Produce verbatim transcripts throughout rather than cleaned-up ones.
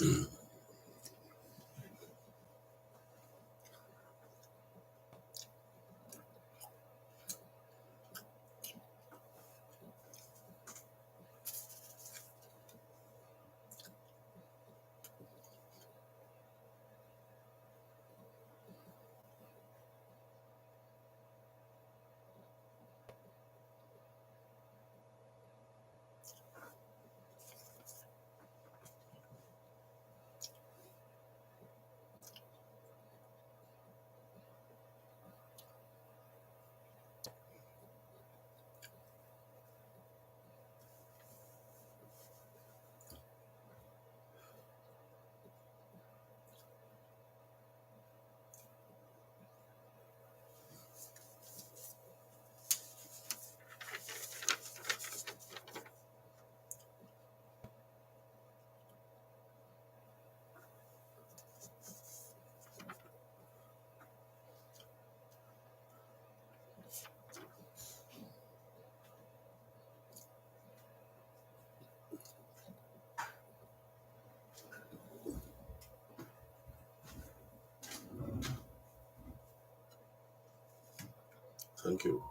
Thank you.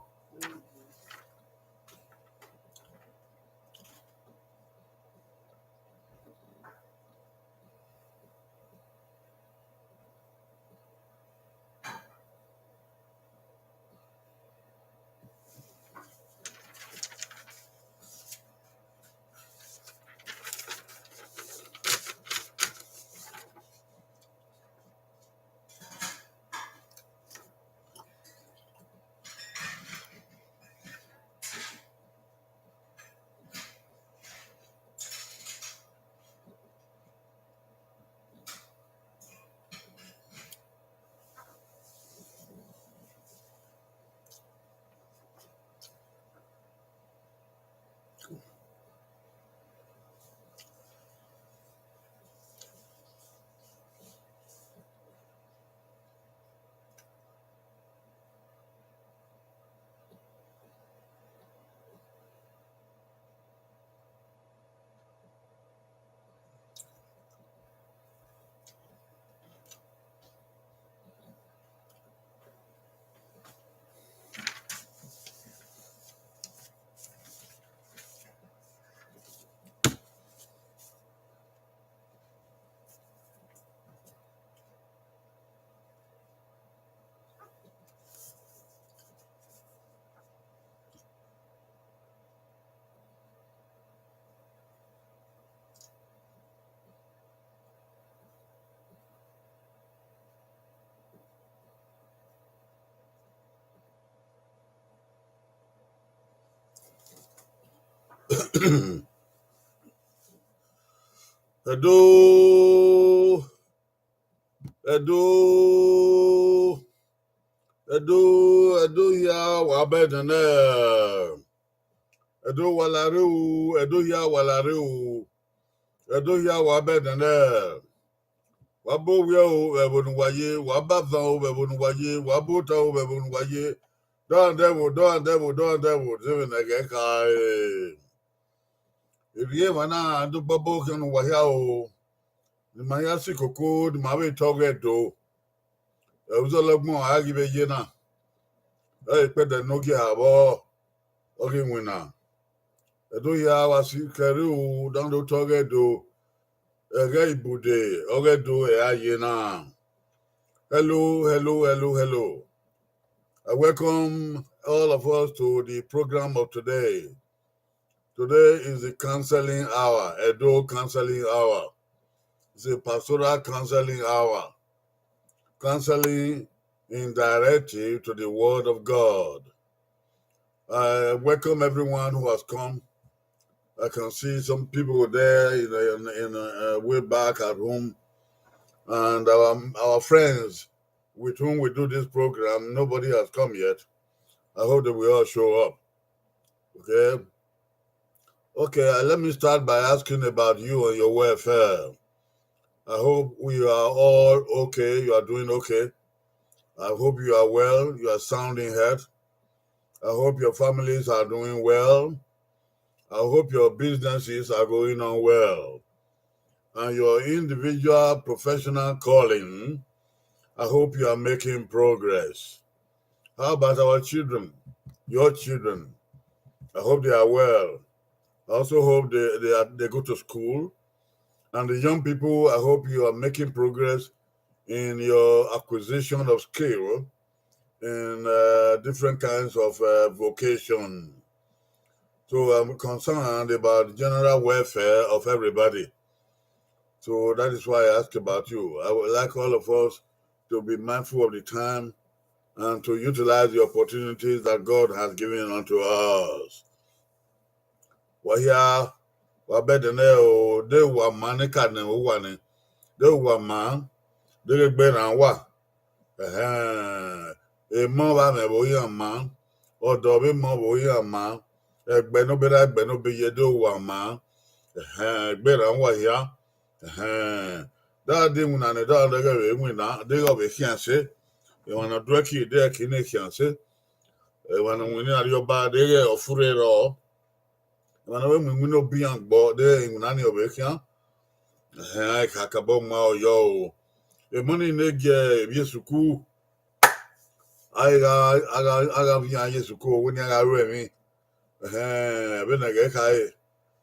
Ẹdo, Ẹdo, Ẹdo, Ẹdo hia wa bẹdẹnẹ. Ẹdo wa la rre o, Ẹdo hia wa la rre o. Ẹdo hia wa bẹdẹnẹ. Wa ba owiẹ o, vbe ẹvbo ne uwa ye, wa ba azan o, vbe ẹvbo ne uwa ye, wa ba ota o, vbe ẹvbo ne uwa ye. Dọhandẹ vbo, dọhandẹ vbo, dọhandẹ vbo, zẹvbe ne ẹghẹ kha re. Erriọ emwa na do gbọbọ khian ne uwa hia o. Ne ima hia si koko, ne ima vbe tọ ọghe Ẹdo. Ẹ, uzọla ọgbọn a ghi vbe ye na. Ẹ, ikpẹdẹ ne ọ gie ha vbọ, ọ ghi winna. Ẹdo hia wa si kẹre u, dan do tọ ọghe Ẹdo. Ẹghẹ ibude, ọghe Ẹdo ẹ a ye na. Hello, hello, hello, hello. I welcome all of us to the program of today. Today is the counseling hour, Edo counseling hour. It's a pastoral counseling hour. Counseling in directive to the Word of God. I welcome everyone who has come. I can see some people there in, in, in, uh, way back at home. And our, our friends with whom we do this program, nobody has come yet. I hope they will all show up. Okay? Okay, uh, let me start by asking about you and your welfare. I hope you are all okay, you are doing okay. I hope you are well, you are sound in health. I hope your families are doing well. I hope your businesses are going on well. and your individual professional calling, I hope you are making progress. How about our children, your children? I hope they are well. I also hope they, they, are, they go to school. And the young people, I hope you are making progress in your acquisition of skill in uh, different kinds of uh, vocation. So I'm concerned about the general welfare of everybody. So that is why I ask about you. I would like all of us to be mindful of the time and to utilize the opportunities that God has given unto us. Wa hia, wa bẹdẹ nẹ o, de uwa ma ne ka nẹ uwa nẹ, de uwa ma, deghẹ egbe rran uwa. Ẹhẹn, emọ vbe amwẹ vbe iran ma, ọdọ vbe emọ vbe iran ma, ẹgbẹ ne ọ be rra, ẹgbẹ ne ọ be ye, de uwa ma. Ẹhẹn, egbe rran uwa hia. Ẹhẹn, da de iwinna ne da deghẹ vbe iwinna, deghẹ ọ vbe khian ẹse. Emwa ne ọ duẹ ẹki, deghẹ ẹki ne khian ẹse. Emwa ne winna arriọba, deghẹ ọ furre rrọọ. Emwa ne ọ vbe mu iwinna obian gbọ, deghẹ iwinna ni ọ vbe khian. Ẹhẹn, a i kakabọ ma ọyọ o. Emọ ni ne gie evbi esuku, a i gha, a gha, a gha viọ iran ye esuku, wẹ ne iran gha ru emwi. Ẹhẹn, vbene ẹghẹ khare,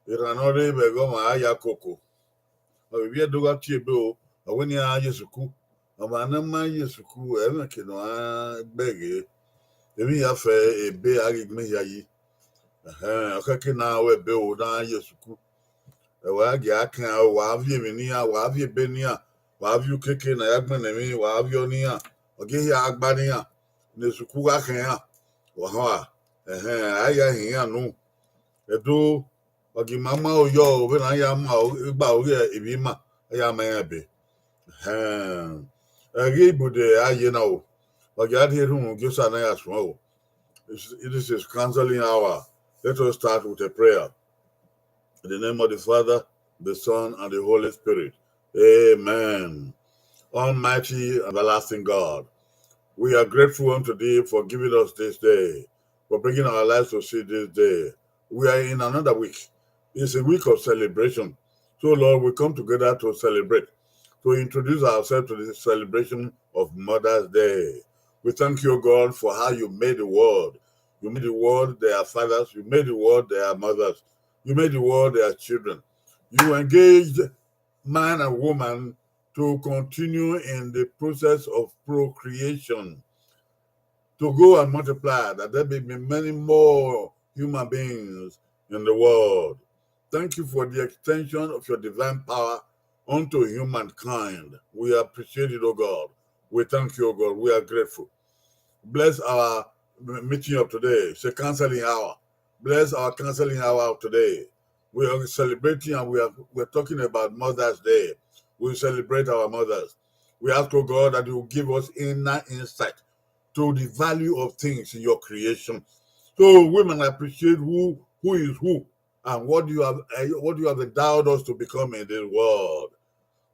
erhan ne ọ rre vbe ẹghẹ ọmwa a ya koko. Ọ vbe vbiẹ do gha tie ebe o, ọ wẹ ne iran ye esuku. Ọmwa ne ọ ma ye esuku, ẹmwẹ ke ne ọ gha gbe ghe. Emwi ya fẹ ebe a ghi gbẹn hia yi. Ẹhẹn, ọ khẹke ne a ru ebe o, ne a ye esuku. Ẹ wa gie a kan, wa viọ emwi ne iran, wa viọ ebe ne iran, wa viọ ukeke ne a ya gbẹnnẹ emwi, wa viọ ne iran, ọ gie hia gha gba ne iran, ne esuku gha khẹ iran. Wa họn a, ẹhẹn, a ya hin iran nu. Ẹdo, ọ gie ima ma oyọ o, vbene a ya ma o, igba o ghi ivbi ima, a ya ma iran ebe. Ẹhẹn, ẹ ghi ibude a ye na o, ọ gie a rhie erhunmwu gie Osa na ya suẹn o. This is counseling hour. Let us start with a prayer. In the name of the Father, the Son, and the Holy Spirit. Amen. Almighty and everlasting God, we are grateful unto thee for giving us this day, for bringing our lives to see this day. We are in another week. It's a week of celebration. So, Lord, we come together to celebrate, to introduce ourselves to the celebration of Mother's Day. We thank you, God, for how you made the world. You made the world their fathers. You made the world their mothers. You made the world their children. You engaged man and woman to continue in the process of procreation, to go and multiply, that there may be many more human beings in the world. Thank you for the extension of your divine power unto humankind. We appreciate it, O God. We thank you, O God. We are grateful. Bless our m-, meeting of today. It's a counseling hour. Bless our counseling hour of today. We are celebrating and we are, we're talking about Mother's Day. We celebrate our mothers. We ask, O God, that you give us inner insight to the value of things in your creation. So women appreciate who, who is who, and what you have, eh, what you have endowed us to become in this world.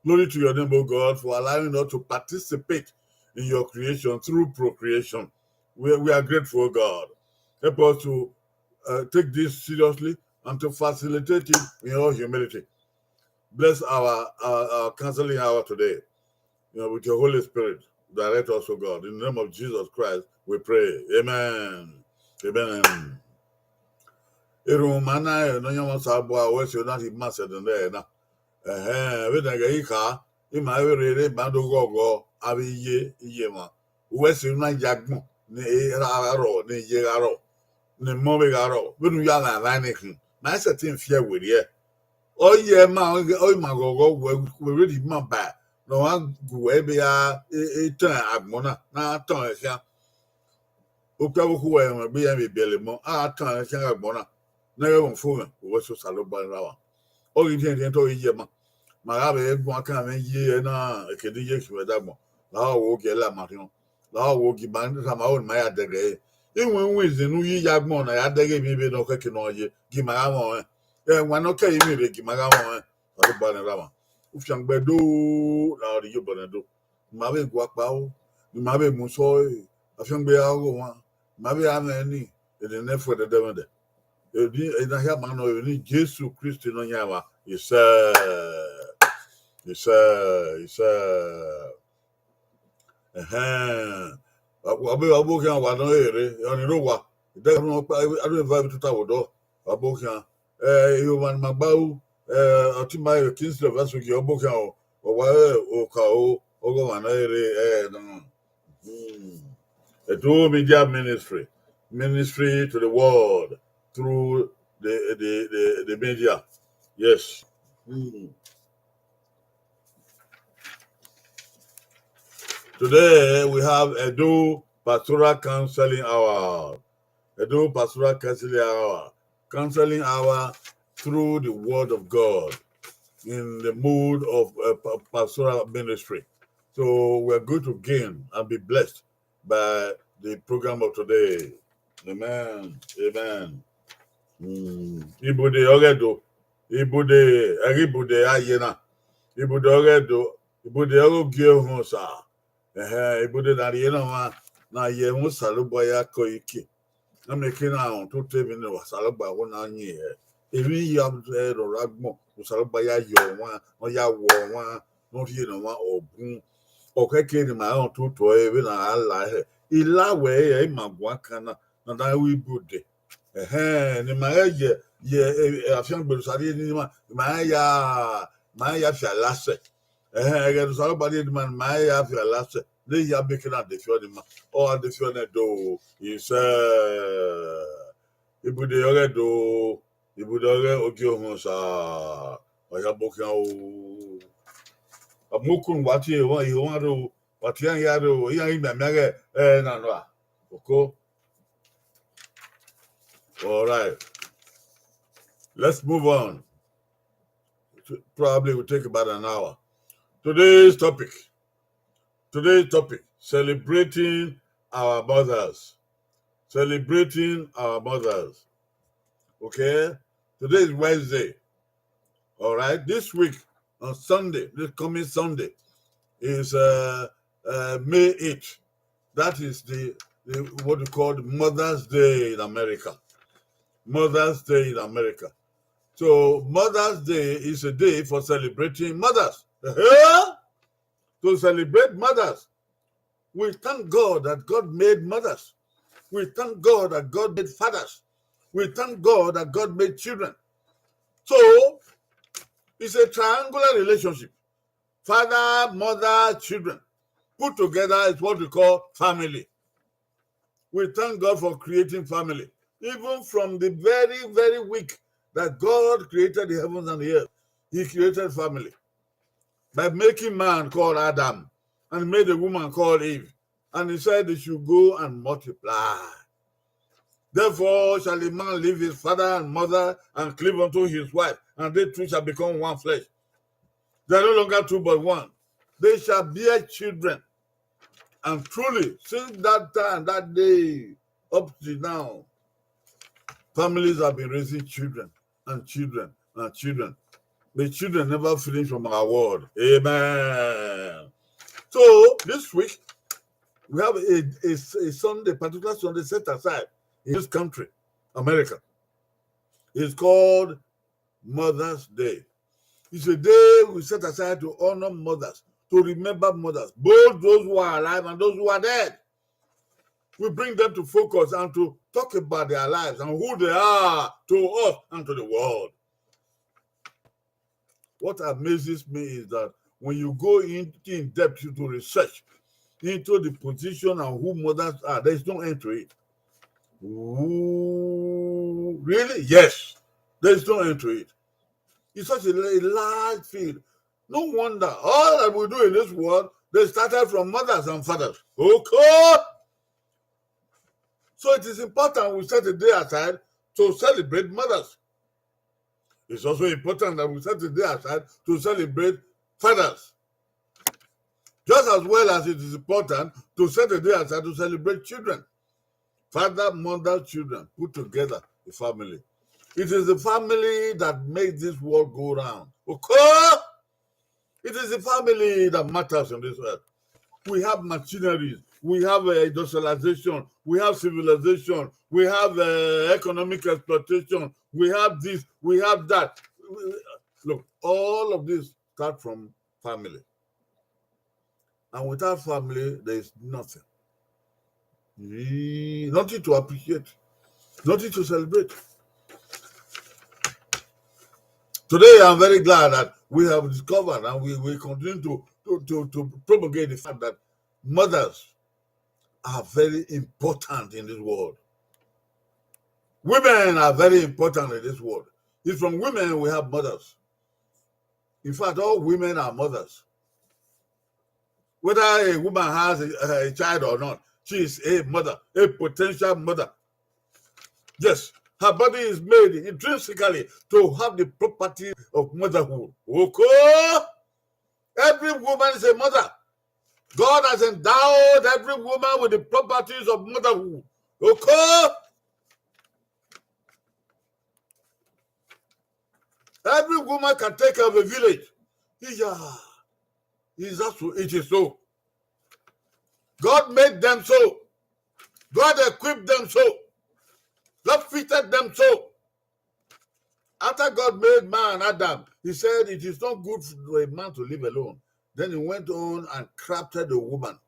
Glory to your name, O God, for allowing us to participate in your creation through procreation. We, we are grateful, O God. Help us to uh, take this seriously and to facilitate it in all humility. Bless our, our, our counseling hour today. You know, with your Holy Spirit, direct us, O God. In the name of Jesus Christ, we pray. Amen. Amen. Erhunmwu ma na, ẹ, ne ọ yan mwẹ Osanobua, wẹ si na rhie ima sẹ ẹdẹdẹ na. Ẹhẹn, vbene ẹghẹ i kha, ima vbe rere ima do ghọghọ, avbe iye, iye mwa. Uwẹ si na ya agbọn, ne e ra gha rrọọ, ne iye gha rrọọ, ne emọ vbe gha rrọọ, vbene u ya gha rhan ne khin, ma i sẹtin fi ẹe werriẹ. Ọ ye ma, ọ ima ghọghọ wẹ, wẹ vbe rhie ima ba, ne ọ gha gu wẹ ebe a, e, e tọn agbọn na, na tọn ẹn khian. Okpia vbe okhuo wẹ, ẹmwẹ egbe iran vbe biẹlẹ emọ, a tọn ẹn khian gha agbọn na. Ne ẹghẹ vbe fo mwẹ, uwẹ si Osanobua ra wa. Ọ ghi rhiẹnrhiẹn te ọ ghi ye ma. Ma gha vbe guan kan mwẹ ye ẹre na, eke ne I ye khin vbe ẹdagbọn. La ọ wo gie ẹla ma rhiọn. La ọ wo gie ima tama aro ne ima ya dẹghe ẹre. Iwinwin izin ne u yi ya agbọn na ya dẹghe emwi vbe ne ọ khẹke ne ọ ye, gie ima gha mwẹ ọnrẹn. Ẹwaẹn ne ọ kẹ emwi vbe gie ima gha mwẹ ọnrẹn. Osanobua ne ra wa. Ufiangbe do, la ọ rhie iyobọ nẹ do. Ne ima vbe gua kpao, ne ima vbe mu sọ ẹre, afiangbe a gho mwa, ne ima vbe a mwẹ ni, ene ne ẹfuẹ dẹdẹmwẹdẹ. Eni, ena hia ma nọ, eni Jesu Kristi Nọyaẹnmwa, isẹ. It's, uh, it's, uh, ẹhẹn. Wa, wa be, wa be khian wa nọ ere, ọni ro wa. Ida ru ọkpa, adu eva bi tuta wo dọ. Wa be khian. Eh, iyo mani ma gba u, eh, ọtima Kingsley Ọbasogie, ọ be khian o. Ọ wa, eh, oka o, ọgọ wa nọ ere, eh, no. Hmm. Edo Media Ministry, ministry to the world through the, the, the, the media. Yes. Hmm. Today we have Edo Pastoral Counseling Hour. Edo Pastoral Counseling Hour. Counseling hour through the word of God in the mood of, uh, pa-, pastoral ministry. So we are going to gain and be blessed by the program of today. Amen. Amen. Mm. Ibude ọghe Ẹdo. Ibude, ẹghe ibude a ye na. Ibude ọghe Ẹdo. Ibude ọghe Ogie Ohunsa. Ẹhẹn, ibude na rhie na ọmwa, na ye ẹmwẹ Osanobua ya kọ ike. Na miẹn eke na rọnmwẹ ototọ emwi ne Osanobua ho na yin hẹ. Emwi ya rrọọ agbọn, Osanobua ya ye ọmwa, ọ ya wọ ọmwa, ne ọ rhie ne ọmwa ọ bun. Ọ khẹke ne ima rẹn ototọ ẹre vbene a gha la hẹ. I la wẹ ẹre ima guan kan na, ne a da ru ibude. Ẹhẹn, ne ima rẹn ye, ye, eh, eh, afiangbe ne Osa rhie ne ima, ima rẹn ya, ima rẹn ya fialasẹ. Ẹhẹn, ẹghẹ ne Osanobua rhie ne ima, ne ima rẹn ya fialasẹ. Ne I ya be eke na defiọ ne ima. Ọ gha defiọ nẹ do, isẹ, ibude ọghe Ẹdo, ibude ọghe Ogie Ohunsa, ọ ya bọ khian o. Amukun wa tie, wa tie iran ya rre o, iran ghi mianmian ghẹ, eh, na nọ a. Oko. All right. Let's move on. Probably will take about an hour. Today's topic. Today's topic, celebrating our mothers. Celebrating our mothers. Okay? Today is Wednesday. All right? This week, on Sunday, this coming Sunday, is, uh, uh, May eighth. That is the, the, what you call the Mother's Day in America. Mother's Day in America. So Mother's Day is a day for celebrating mothers. To celebrate mothers. We thank God that God made mothers. We thank God that God made fathers. We thank God that God made children. So, it's a triangular relationship. Father, mother, children put together is what we call family. We thank God for creating family. Even from the very, very week that God created the heavens and the earth, He created family by making man called Adam and made a woman called Eve. And He said they should go and multiply. Therefore shall a man leave his father and mother and cleave unto his wife, and they two shall become one flesh. They are no longer two but one. They shall bear children. And truly, since that time, that day, up to now, families have been raising children and children and children. The children never finish from our world. Amen. So this week, we have a, a, a Sunday, particular Sunday set aside in this country, America. It's called Mother's Day. It's a day we set aside to honor mothers, to remember mothers, both those who are alive and those who are dead. We bring them to focus and to talk about their lives and who they are to us and to the world. What amazes me is that when you go in, in depth to research into the position and who mothers are, there is no end to it. Ooh, really? Yes. There is no end to it. It's such a, a large field. No wonder all that we do in this world, they started from mothers and fathers. Okay? So it is important we set a day aside to celebrate mothers. It's also important that we set a day aside to celebrate fathers. Just as well as it is important to set a day aside to celebrate children. Father, mother, children put together a family. It is the family that makes this world go round. Okay? It is the family that matters on this earth. We have machineries, we have, uh, industrialization, we have civilization, we have, uh, economic exploitation, we have this, we have that. Look, all of this start from family. And without family, there is nothing. Nothing to appreciate, nothing to celebrate. Today, I'm very glad that we have discovered and we, we continue to, to, to, to propagate the fact that mothers are very important in this world. Women are very important in this world. It's from women we have mothers. In fact, all women are mothers. Whether a woman has a, a child or not, she is a mother, a potential mother. Yes, her body is made intrinsically to have the property of motherhood. Okay? Every woman is a mother. God has endowed every woman with the properties of motherhood. Okay? Every woman can take care of a village. Yeah. Is that so? It is so. God made them so. God equipped them so. God fitted them so. After God made man, Adam, he said, "It is not good for a man to live alone." Then he went on and crafted a woman.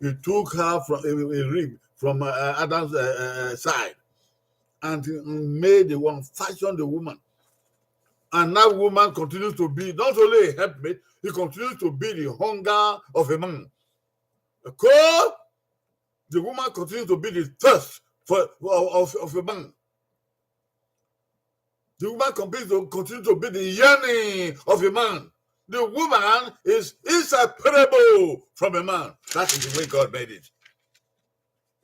He took her from a, a rib from uh, Adam's uh, uh, side and made the one, fashioned the woman. And that woman continues to be not only a helpmate, he continues to be the hunger of a man. Okay? The woman continues to be the thirst for, of, of a man. The woman continues to, continue to be the yearning of a man. The woman is inseparable from a man. That is the way God made it.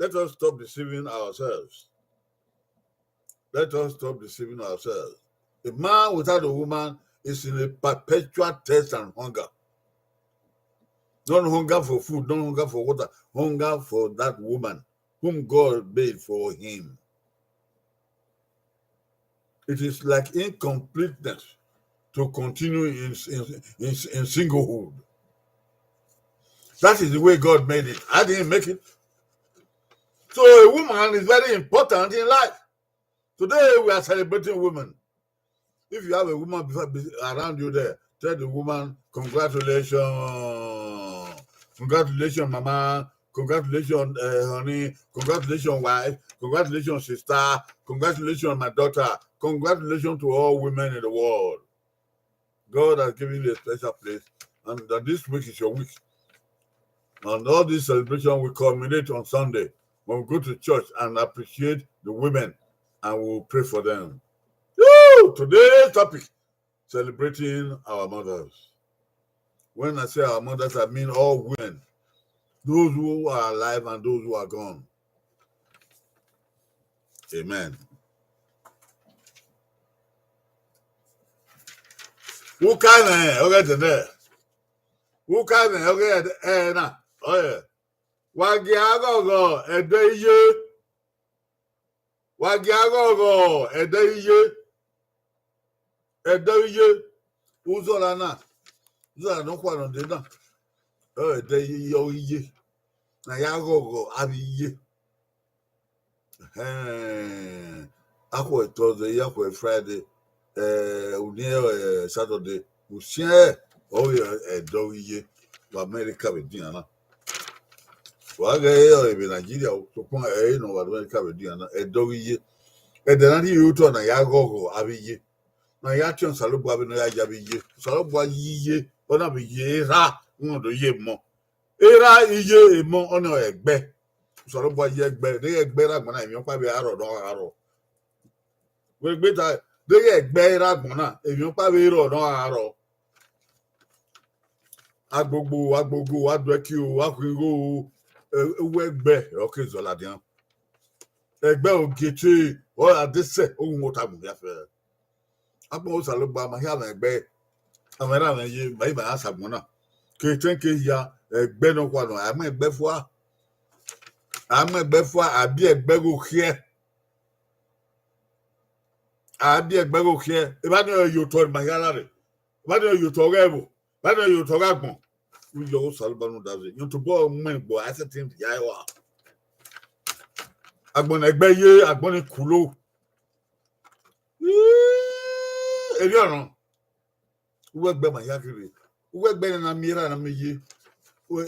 Let us stop deceiving ourselves. Let us stop deceiving ourselves. A man without a woman is in a perpetual thirst and hunger. Not hunger for food, not hunger for water, hunger for that woman whom God made for him. It is like incompleteness to continue in, in, in, in singlehood. That is the way God made it. I didn't make it. So a woman is very important in life. Today we are celebrating women. If you have a woman before, be- around you there, tell the woman, "Congratulations. Congratulations, mama. Congratulations, uh, honey. Congratulations, wife. Congratulations, sister. Congratulations, my daughter." Congratulations to all women in the world. God has given you a special place, and that this week is your week. And all this celebration will culminate on Sunday when we go to church and appreciate the women and we will pray for them. Woo! Today's topic, celebrating our mothers. When I say our mothers, I mean all women, those who are alive and those who are gone. Amen. Uka mwẹ ọghe ẹdẹ nẹ. Uka mwẹ ọghe ẹdẹ na. Ọyẹ. Wa gie aghọghọ ẹdẹ iye. Wa gie aghọghọ ẹdẹ iye. Ẹdẹ iye. Uzọla na. Uzọla nọkhua nọ dee na. Ọ ẹdẹ iye, ọ iye. Ne a ya ghọghọ avbe iye. Ẹhẹn. Akhuẹ Thursday, akhuẹ Friday, eh, uni, eh, Saturday, usiẹn ọghe ẹdẹ iye vbe America vbe edian na. Wa ghẹ ẹre vbe Nigeria o, sokpan ẹ i re nọ vbe America vbe edian na, ẹdẹ iye. Ẹdẹ na rhie otọ ne a ya ghọghọ avbe iye. Ne a ya tiọn Osanobua vbene ọ ya ye avbe iye. Osanobua ye iye, ọ na vbe ye erha, rhunmwuda iye emọ. Erha, iye, emọ, ọnii ọre ẹgbẹ. Osanobua ye ẹgbẹ, deghẹ ẹgbẹ rre agbọn na, emwi ọkpa vbe a rrọọ ne ọ gha rrọọ. Wẹ gbe ta, deghẹ ẹgbẹ rre agbọn na, emwi ọkpa vbe rrọọ ne ọ gha rrọọ. Agbogbo, agbogbo, aduẹki o, akhuigho o, ẹ, uwu ẹgbẹ ọre ọ ke zọ ladian. Ẹgbẹ ogiete, ọ ra de sẹ, ọ ru mota mu hia fẹ. Agbọn Osanobua ma hia mwẹ ẹgbẹ, a mwẹ ra mwẹ ye, ma i ma ya sa agbọn na. Ke etẹn ke hia, ẹgbẹ nọkhua nọ, a i mu ẹgbẹ fua. A i mu ẹgbẹ fua, a biẹ ẹgbẹ ghe okhiẹ. A biẹ ẹgbẹ ghe okhiẹ, evba nii ọre ye otọ ne ima hia na rre. Evba nii ọre ye otọ ọghe ẹvbo, evba nii ọre ye otọ ọghe agbọn. U yọ Osanobua ne u da zẹ, yọn tobọ mẹ gbo a sẹtin ya ẹre wa. Agbọn ne ẹgbẹ ye, agbọn ni kulo. Erriọ nọ. Uwu ẹgbẹ ma hia kherhe. Uwẹ ẹgbẹe ne a miẹn erha ne a miẹn iye,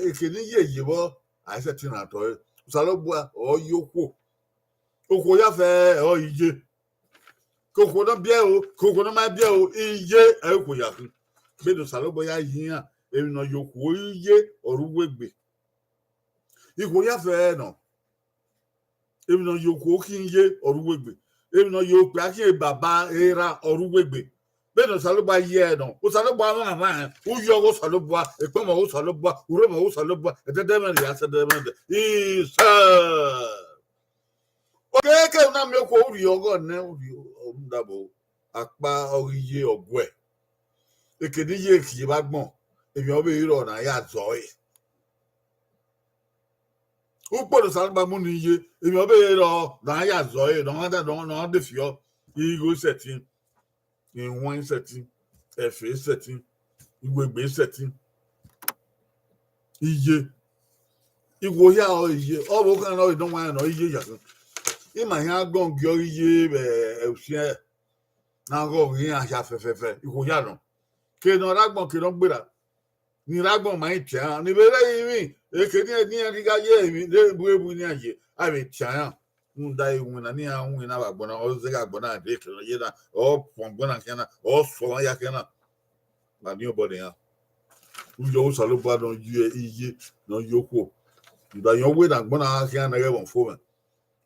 eke ne iye ye vbọ, a i sẹtin na tọe. Osanobua ọ ye okhuo. Okhuo ya fẹ ọ iye. Ke okhuo ne ọ biẹ o, ke okhuo ne ọ ma biẹ o, iye ẹ i re okhuo ya khin. Vbene Osanobua ya yi iran, emwi ne ọ ye okhuo iye ọre uwu egbe. Ikhuo ya fẹ nọ. Emwi ne ọ ye okhuo khin iye ọre uwu egbe. Emwi ne ọ ye okpia khin baba erha ọre uwu egbe. Vbene Osanobua ye ẹre nọ, Osanobua mwamwa rẹn, u ye ọghe Osanobua, ekpọmọ ọghe Osanobua, urhemọ ọghe Osanobua, ẹdẹdẹmwẹdẹ ya sẹ ẹdẹdẹmwẹdẹ. Isẹ. Okeke na miẹn okhuo, u rhie ọghọ nẹ, u rhie ọmudabo, akpa ọghe iye ọguẹ. Eke ne iye khin vbe agbọn, emwi ọ vbe rrọọ ne a ya zọe. Ukpo ne Osanobua mu ne iye, emwi ọ vbe rrọọ ne a ya zọe, ne ọ da, ne ọ de fiọ. Igho sẹtin, ihuan sẹtin, ẹfe sẹtin, iwegbe sẹtin. Iye. Ikhuo hia ọre iye, ọ vbe okhan ne ọ rre ne ọ wa rẹn ne ọ iye ya khin. Ima hia gọn gie ọghe iye vbe usiẹn na ghe ọghe iran hia fẹfẹfẹ, ikhuo hia nọ. Ke ne ọ rre agbọn, ke ne ọ gberra, ni rre agbọn ma i tian, ni vbe rre ivbi, eke ni, ni iran ghi gha ye emwi ne bu ebu ne iran ye, a vbe tian iran. Rhunmwuda iwinna ne iran winna vbe agbọn na, ọ zẹghe agbọn na rre eke ne ọ ye na, ọ pọn agbọn na khian na, ọ sẹ ọmwa ya khian na. Ma ni obọ ne iran. U ye ọghe Osanobua ne ọ ye iye, ne ọ ye okhuo. Rhunmwuda irẹn wẹ ne agbọn na khian nẹghẹ ẹmwẹ ọfomwẹ.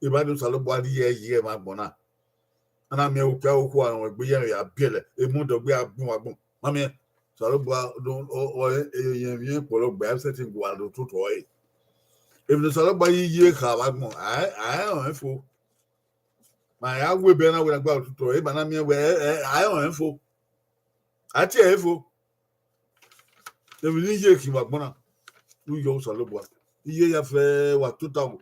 Evba ne Osanobua rhie ẹre ye ẹmwẹ agbọn na. A na miẹn okpia okhuo, a rẹn egbe ye ẹmwẹ ya biẹlẹ, emọ dọgbe a gbọn wa gbọn. Ma miẹn, Osanobua do, ọ, ọ, e, e, e, emwi kpọlọ gbe, a sẹtin gu aro toto ọre. Emwi ne Osanobua ye iye kha vbe agbọn, a, a rẹn ọnrẹn fo. Ma ya wẹ ebe na wẹ na gba aro toto ọre, eba na miẹn wẹ, ẹ, ẹ, a rẹn ọnrẹn fo. A tie ẹre fo. Emwi ne iye khin vbe agbọn na, u ye ọghe Osanobua. Iye ya fẹ wa tota o.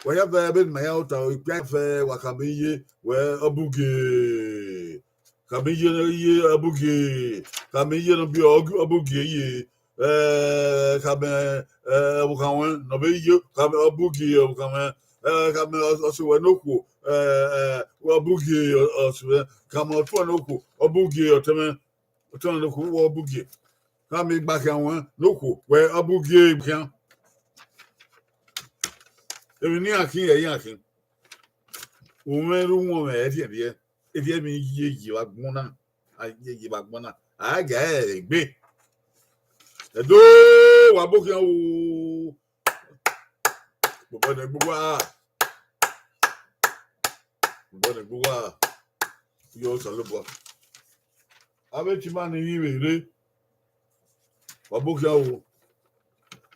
Wa ya fẹ vbene ma ya tota o, ikpia fẹ wa khama iye wẹ ọ bu gie. Khama iye ne iye ọ bu gie. Khama iye ne ọ biẹ ọ bu gie iye. Eh, khama, eh, ọvbokhan ruẹn ne ọ vbe iye, khama ọ bu gie ọvbokhan ruẹn. Eh, khama ọ, ọse ruẹ ne okhuo, eh, eh, ọ bu gie ọ, ọse ruẹ. Khama ọtuẹn ne okhuo, ọ bu gie ọtẹn mwẹ. Ọtẹn mwẹ ne okhuo, ọ bu gie. Khama igbakhian ruẹn ne okhuo, wẹ ọ bu gie igbakhian. Emwi ne iran khin, ẹ i iran khin. Umwẹ rre uwọnmwẹ ẹrhiẹrhiẹ, erriọ emwi ye ye vbe agbọn na, a ye ye vbe agbọn na, a gha ẹre egbe. Ẹdo, wa bọ khian o. Bọbọ ne gbe uwa. Bọbọ ne gbe uwa. Yo, Osanobua. Avbe etima ni ghi vbe rre. Wa bọ khian o.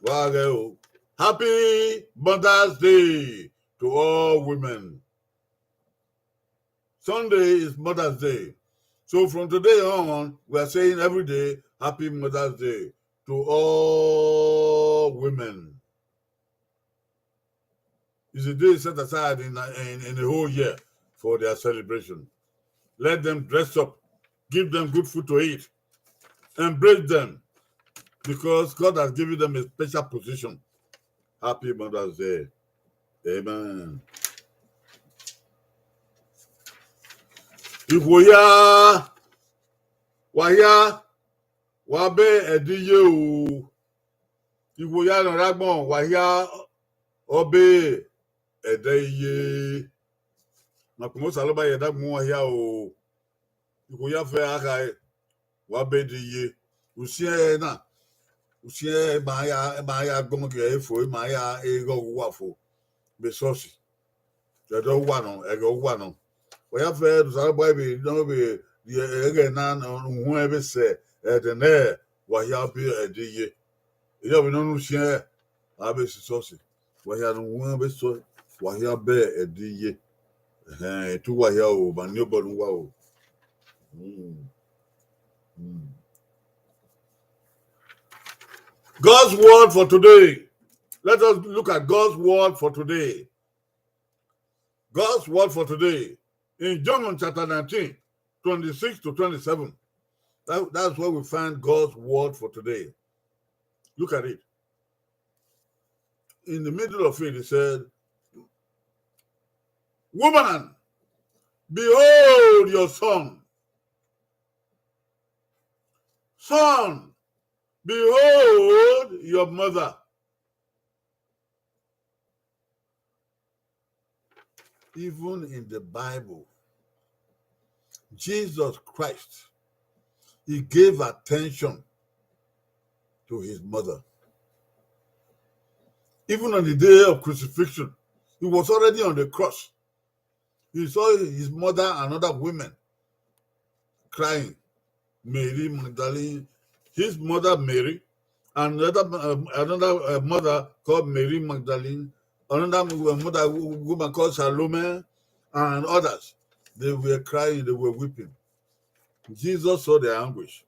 Wa ghẹ o. Happy Mother's Day to all women. Sunday is Mother's Day. So from today on, we are saying every day, "Happy Mother's Day to all women." It's a day set aside in, in, in the whole year for their celebration. Let them dress up, give them good food to eat, embrace them, because God has given them a special position. Happy Mother's Day. Amen. Ikhuo hia, wa hia, wa be ẹdẹ iye o. Ikhuo hia ne ọ rre agbọn, wa hia, ọ be ẹdẹ iye. Ma kpọnmwẹ Osanobua ye ẹdẹ agbọn wa hia o. Ikhuo ya fẹ a khae, wa be ẹdẹ iye. Usiẹn ẹre na, usiẹn ẹre ma ya, ma ya gbọmọ gie ẹre fo, ma ya eghẹ uwa fo, vbe esọsi. Ẹdẹ uwa nọ, ẹghẹ uwa nọ. Wa ya fẹ Osanobua vbe nọ vbe rhie ẹghẹ na, uhunmwu vbe sẹ ẹdẹ nẹ, wa hia be ẹdẹ iye. Erriọ vbe nọ ne usiẹn ẹre, a vbe sẹ esọsi. Wa hia ne uhunmwu vbe sẹ, wa hia be ẹdẹ iye. Ẹhẹn, etu wa hia o, ma ni obọ ne uwa o. Mm. Mm. God's word for today. Let us look at God's word for today. God's word for today. In John chapter nineteen, twenty-six to twenty-seven. That, that's where we find God's word for today. Look at it. In the middle of it, he said, "Woman, behold your son. Son, "Behold your mother." Even in the Bible, Jesus Christ, he gave attention to his mother. Even on the day of crucifixion, he was already on the cross. He saw his mother and other women crying. Mary Magdalene, his mother Mary, and another, um, another uh, mother called Mary Magdalene, another wo- mother wo- woman called Salome, and others. They were crying, they were weeping. Jesus saw their anguish.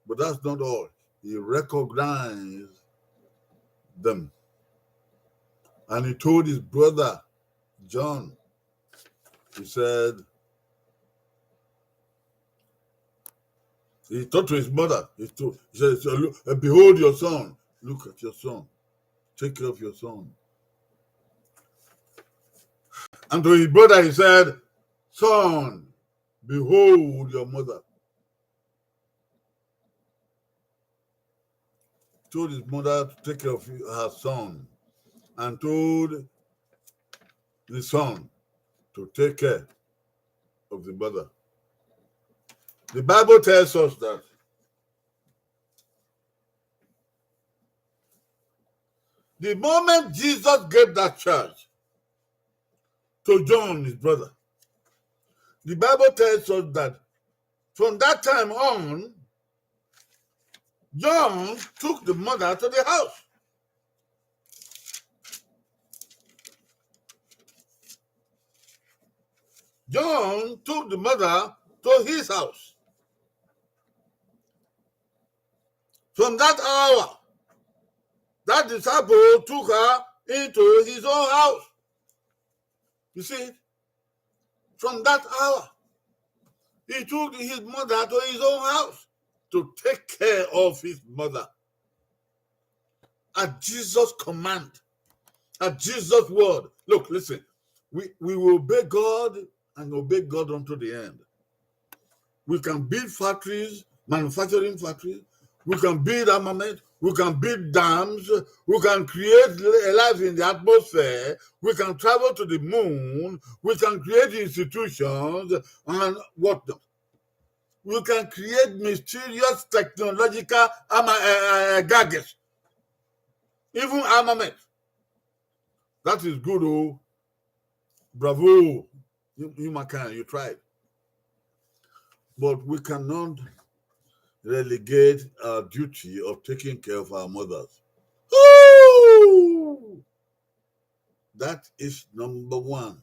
But that's not all. He recognized them. And he told his brother John, he said, he talked to his mother. He, told, he said, "So look, uh, behold your son. Look at your son. Take care of your son." And to his brother, he said, "Son, behold your mother." Told his mother to take care of her son, and told the son to take care of the mother. The Bible tells us that the moment Jesus gave that charge to John, his brother, the Bible tells us that from that time on, John took the mother to the house. John took the mother to his house. From that hour, that disciple took her into his own house. You see, from that hour, he took his mother to his own house to take care of his mother. At Jesus' command, at Jesus' word. Look, listen, we, we will obey God and obey God unto the end. We can build factories, manufacturing factories. We can build armament. We can build dams. We can create li- life in the atmosphere. We can travel to the moon. We can create institutions and whatnot. We can create mysterious technological arma- uh, uh, gadgets, even armament. That is good, oh, bravo, you, you mankind, you tried. But we cannot relegate our duty of taking care of our mothers. Ooh! That is number one.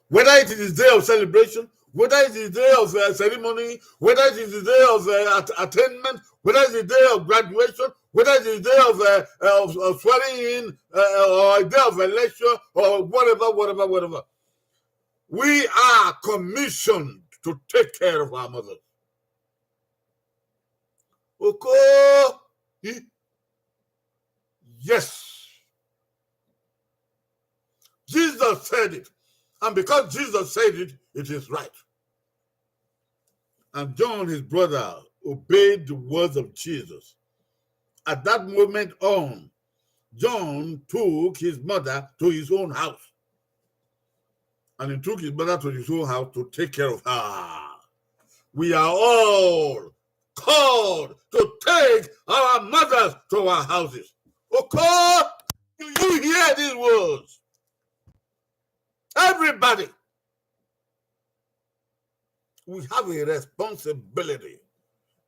Whether it is day of celebration, whether it is day of uh, ceremony, whether it is the day of uh, at- attainment, whether it's the day of graduation, whether it's the day of, uh, uh, of, of swearing in uh, or a day of election or whatever, whatever, whatever. We are commissioned to take care of our mothers. Okay? Yes. Jesus said it. And because Jesus said it, it is right. And John, his brother, obeyed the words of Jesus. At that moment on, John took his mother to his own house. And he took his mother to his own house to take care of her. We are all called to take our mothers to our houses. Okay? Do you hear these words? Everybody, we have a responsibility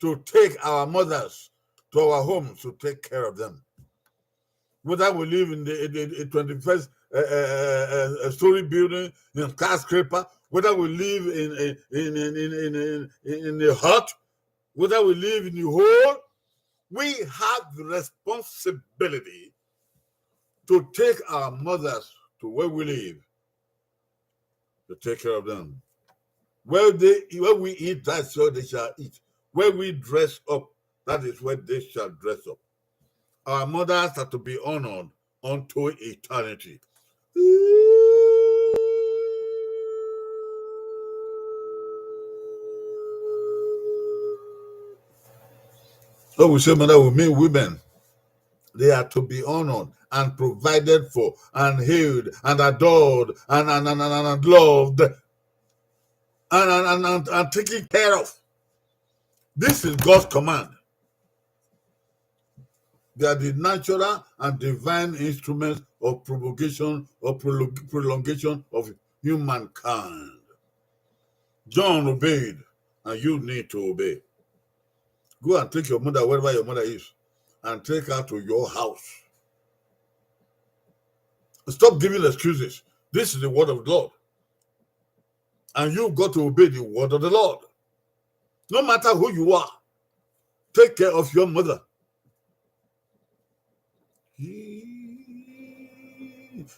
to take our mothers to our homes to take care of them. Whether we live in the, in the, in twenty-first uh, uh, uh, uh, story building, in skyscraper, whether we live in a, in, in, in, in, in, in a hut, whether we live in a hole, we have the responsibility to take our mothers to where we live, to take care of them. Where they, where we eat, that's where they shall eat. Where we dress up, that is where they shall dress up. Our mothers are to be honored unto eternity. When we say mother, we mean women. They are to be honored and provided for and hailed and adored and, and, and, and, and loved and, and, and, and, and taken care of. This is God's command. They are the natural and divine instruments of propagation or prolong- prolongation of humankind. John obeyed, and you need to obey. Go and take your mother wherever your mother is and take her to your house. Stop giving excuses. This is the word of God. And you've got to obey the word of the Lord. No matter who you are, take care of your mother.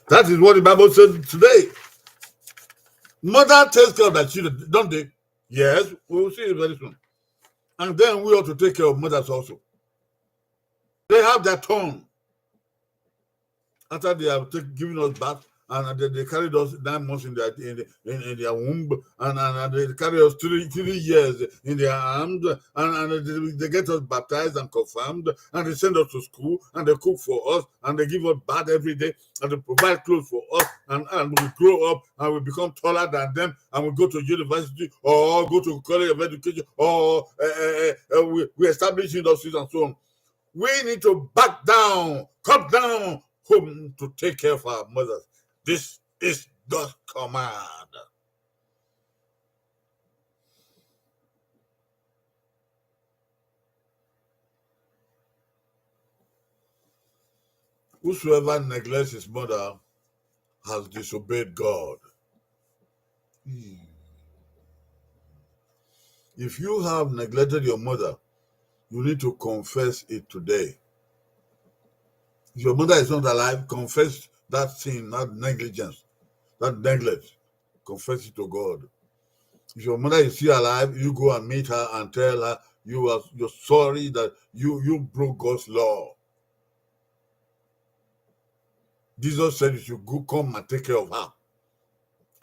That is what the Bible said today. Mother takes care of their children, don't they? Yes, we will see it very soon. And then we ought to take care of mothers also. They have their turn. After they have take, given us birth, and they, they carried us nine months in their in, the, in, in their womb, and, and, and they carry us three three years in their arms, and, and they, they get us baptized and confirmed, and they send us to school, and they cook for us, and they give us bath every day, and they provide clothes for us, and, and we grow up, and we become taller than them, and we go to university or go to college of education, or uh, uh, uh, we, we establish industries and so on. We need to back down, come down home to take care of our mothers. This is God's command. Whosoever neglects his mother has disobeyed God. Hmm. If you have neglected your mother, you need to confess it today. If your mother is not alive, confess that sin, that negligence, that neglect. Confess it to God. If your mother is still alive, you go and meet her and tell her you are you're sorry that you you broke God's law. Jesus said you should go come and take care of her.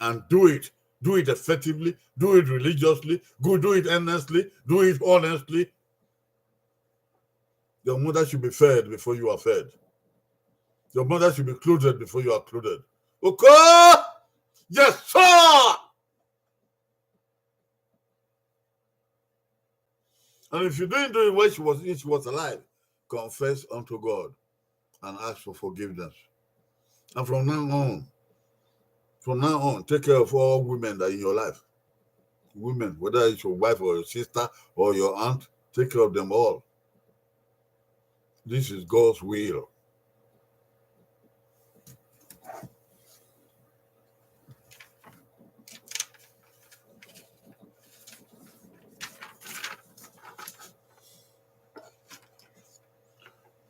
And do it. Do it effectively. Do it religiously. Go do it earnestly. Do it honestly. Your mother should be fed before you are fed. Your mother should be clothed before you are clothed. Okay? Yes, sir. And if you didn't do it when she was, if she was alive, confess unto God and ask for forgiveness. And from now on, from now on, take care of all women that are in your life. Women, whether it's your wife or your sister or your aunt, take care of them all. This is God's will.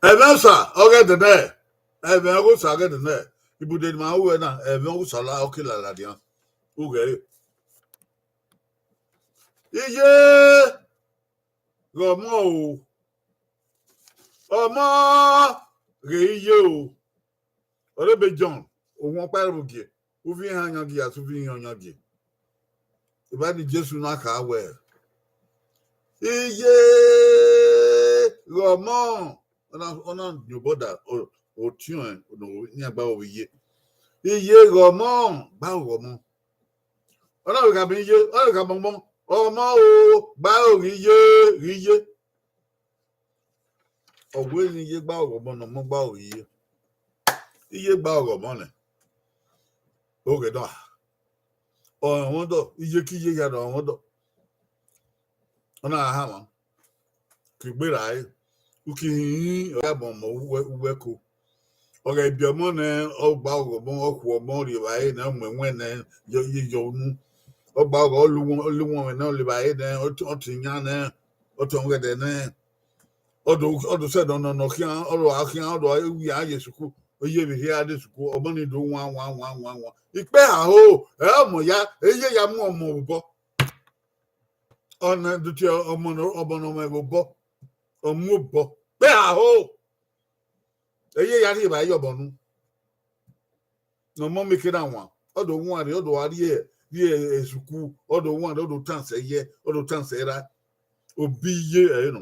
Ẹmwẹ Osa ọghe ẹdẹnẹ, ẹmwẹ ọghe Osa ọghe ẹdẹnẹ, ibude ne ima ru ẹre na, ẹmwẹ ọghe Osa la, ọ ke la ladian. Ughẹre. Iye ghe ọmọ o, ọmọ ghe iye o. Ọre ebe John, ohuo ọkpa ẹre vbe gie, uvbi iran yan gie, asẹ uvbi iran yan gie. Evba ni Jesu na kha wẹẹ, iye ghe ọmọ, ọ na, ọ na nyobọ da, o, otiọnrẹn, ne ọ gba vbe iye. Iye ghe ọmọ, gba vbe ọmọ. Ọ na vbe khama iye, ọ vbe khama ọmọ, ọmọ o, gba vbe iye, ghe iye. Ọ wẹ ne iye gba vbe ọmọ ne ọmọ gba vbe iye. Iye gba vbe ọmọ nẹ. Oghe nọ, ọ rẹn ọmọ dọ, iye ke iye hia ne ọ rẹn ọmọ dọ. Ọ na gha hanmwa. Ke egbe ra ẹre, u ke hin ọ ya bọ ọmọ uwu ẹko. Ọ ghẹ biẹ ọmọ nẹ, ọ gba ọghọ ọmọ, ọ khu ọmọ rri evbare nẹ, ọ mu ẹwẹn nẹ, ye yọ unu. Ọ gba ọghọ, ọ lu wọn, ọ lu wọn mwẹ nẹ, ọ rri evbare nẹ, ọ tọn iyan nẹ, ọ tọn ọghẹdẹ nẹ. Ọ do, ọ do sẹ nọ nọ nọ khian, ọ do a khian, ọ do a wi a ye sukuru, ọ ye vbe hia de sukuru, ọmọ ni do wan wan wan wan wan. Ikpe ha ho, ẹ ọmọ ya, eye ya mu ọmọ obọ. Ọna do tie ọmọ nọ, ọmọ nọ mwẹ vbe obọ, ọ mu obọ. Ikpe ha ho, eye ya rhie evbare ye ọmọ nu. Ne ọmọ mieke na wan, ọ do wan rre, ọ do a rrie, rrie esuku, ọ do wan rre, ọ do tan sẹ yẹ, ọ do tan sẹ ra. Obi iye ẹre nọ.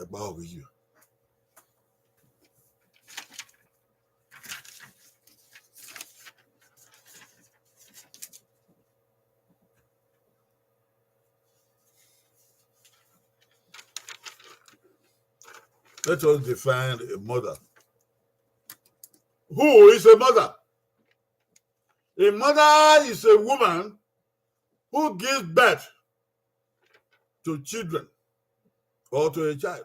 Ẹgbẹe ọghe you. Let us define a mother. Who is a mother? A mother is a woman who gives birth to children or to a child.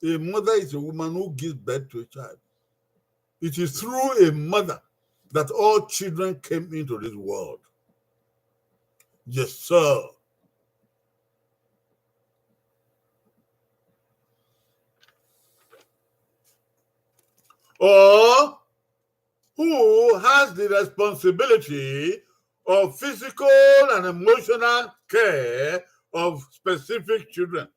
A mother is a woman who gives birth to a child. It is through a mother that all children came into this world. Yes, sir. Or who has the responsibility of physical and emotional care of specific children?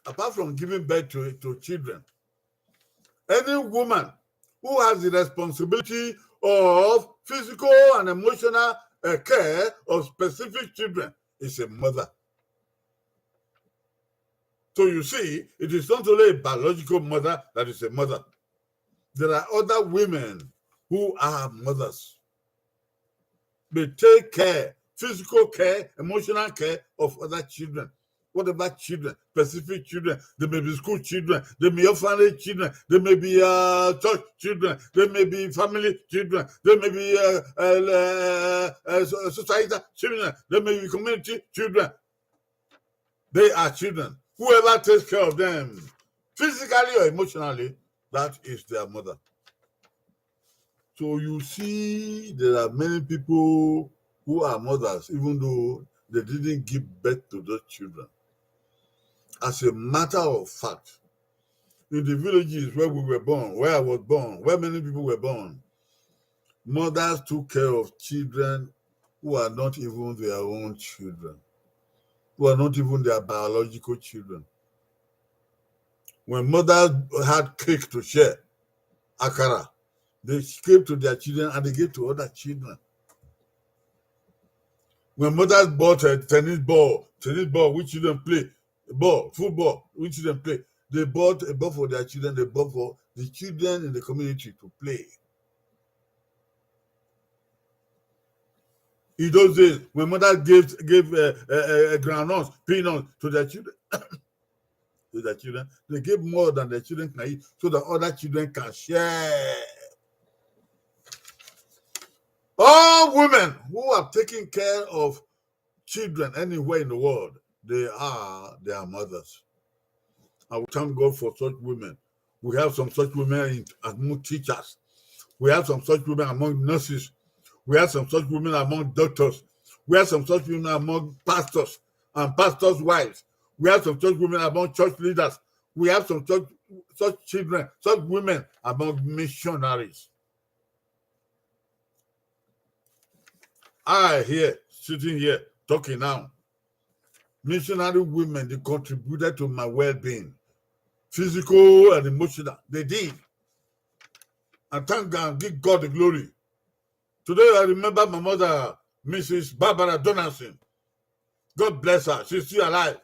Apart from giving birth to, to children, any woman who has the responsibility of physical and emotional, uh, care of specific children is a mother. So you see, it is not only a biological mother that is a mother. There are other women who are mothers. They take care, physical care, emotional care of other children. Whatever children, specific children, they may be school children, they may be orphanage children, they may be, uh, church children, they may be family children, they may be, uh, uh, uh, uh, so- society children, they may be community children. They are children. Whoever takes care of them, physically or emotionally, that is their mother. So you see, there are many people who are mothers, even though they didn't give birth to those children. As a matter of fact, in the villages where we were born, where I was born, where many people were born, mothers took care of children who are not even their own children, who are not even their biological children. When mothers had cake to share, akara, they gave to their children and they gave to other children. When mothers bought a tennis ball, tennis ball which children play, ball, football which children play, they bought a ball for their children, they bought for the children in the community to play. In those days, when mothers gave, gave, uh, uh, uh, groundnuts, peanuts to their children, to their children, they gave more than their children can eat, so that other children can share. All women who are taking care of children anywhere in the world, they are their mothers. And we thank God for such women. We have some such women in, among teachers. We have some such women among nurses. We have some such women among doctors. We have some such women among pastors and pastors' wives. We have some such women among church leaders. We have some such, such children, such women among missionaries. I here, sitting here, talking now. Missionary women, they contributed to my well-being, physical and emotional. They did. And thank God, give God the glory. Today, I remember my mother, Missus Barbara Donaldson. God bless her. She's still alive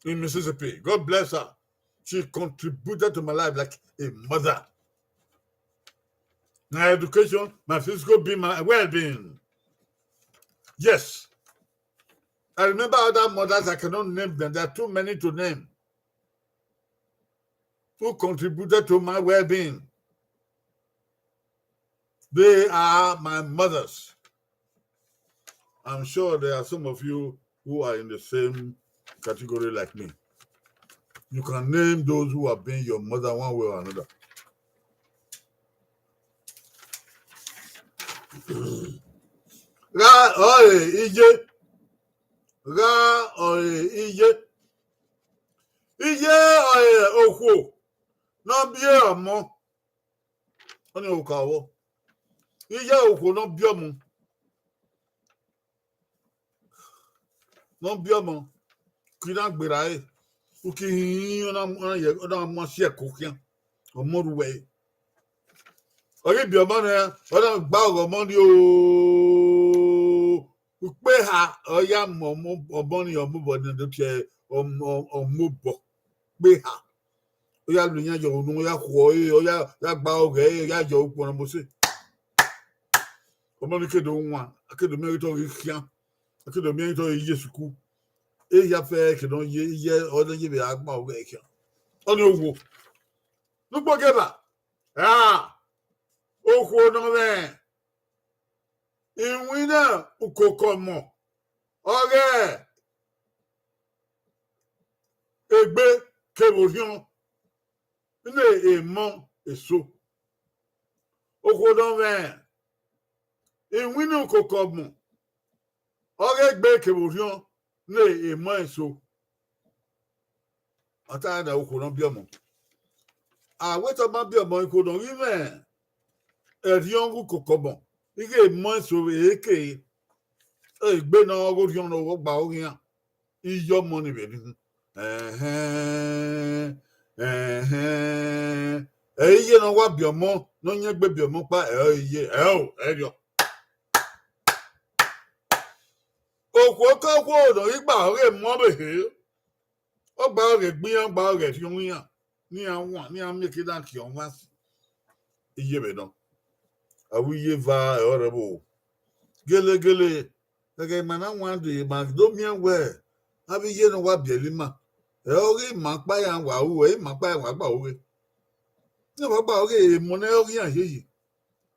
in Mississippi. God bless her. She contributed to my life like a mother. My education, my physical being, my well-being. Yes. I remember other mothers, I cannot name them. There are too many to name. Who contributed to my well-being. They are my mothers. I'm sure there are some of you who are in the same category like me. You can name those who have been your mother one way or another. Gha ọre iye, gha ọre iye, iye ọre okhuo ne ọ biẹ ọmọ, ọnii okhuo vbọ, iye okhuo ne ọ biẹ ọmọ, ne ọ biẹ ọmọ, ke I na gberra ẹre, u ke hin, ọ na, ọ na ye, ọ na mu si ẹko khian, ọmọ ru wẹ. Ọ ghi biẹ ọmọ nẹ, ọ na gba ọghọ ọmọ ni o. Ukpe eha, ọ ya mu ọmọ, ọmọ ni, ọmọ obọ ni, do tie ọmọ, ọmọ obọ. Ukpe eha. Ọ ya lu iyan ye unu, ọ ya khuọ ẹre, ọ ya, ya gba ọghọ ẹre, ọ ya yọ ukpọn ne ọmọ sẹ. Ọmọ ni ke do wan, a ke do miẹn ghe te ọ ghi khian, a ke do miẹn ghe te ọ ghi ye sukuu. Ehia fẹ ke nọ ye, iye ọ na ye vbe a gba ọghọ ẹre khian. Ọnii okhuo. Ne ukpo gie ba, ra okhuo ne ọ mwẹ iwinna ukoko ọmọ, ọghe egbe kevbe orhiọn, ne emọ eso. Okhuo ne ọ mwẹ iwinna ukoko ọgbọn, ọ ghe egbe kevbe orhiọn ne emọ eso. Ọ ta na okhuo ne ọ biẹ ọmọ. A wẹ te ọ ma biẹ ọmọ, ikhuo ne ọ ghi mwẹ ẹrhiọn ghe ukoko ọgbọn, ighẹ emọ eso vbe eke, egbe ne ọ ghe orhiọn ne ọ gba oghian, iye ọmọ ni vbe ni. Ẹhẹn, ẹhẹn. Ẹ i ye ne ọ wa biẹ ọmọ, ne ọ yan egbe biẹ ọmọ ọkpa, ẹ i ye, ẹ o, ẹ rriọ. Okhuo ke okhuo ne ọ ghi gba ọghe emọ vbe he, ọ gba ọghe egbe iran, ọ gba ọghe ẹrhiọn iran, ne iran wan, ne iran mieke na kie ọmwa si. Iye vbe nọ. Avbe iye eva ẹre ọ rre vbo. Gelegele, ẹghẹ ima na wan dee, ma do miẹn wẹẹ, avbe iye ne ọ wa biẹlẹ ima, ẹ ọghe ima ọkpa iran wa ru, ẹ ima ọkpa iran wa gba ọghe. Ne wa gba ọghe emọ ne ọ ghi iran yeye.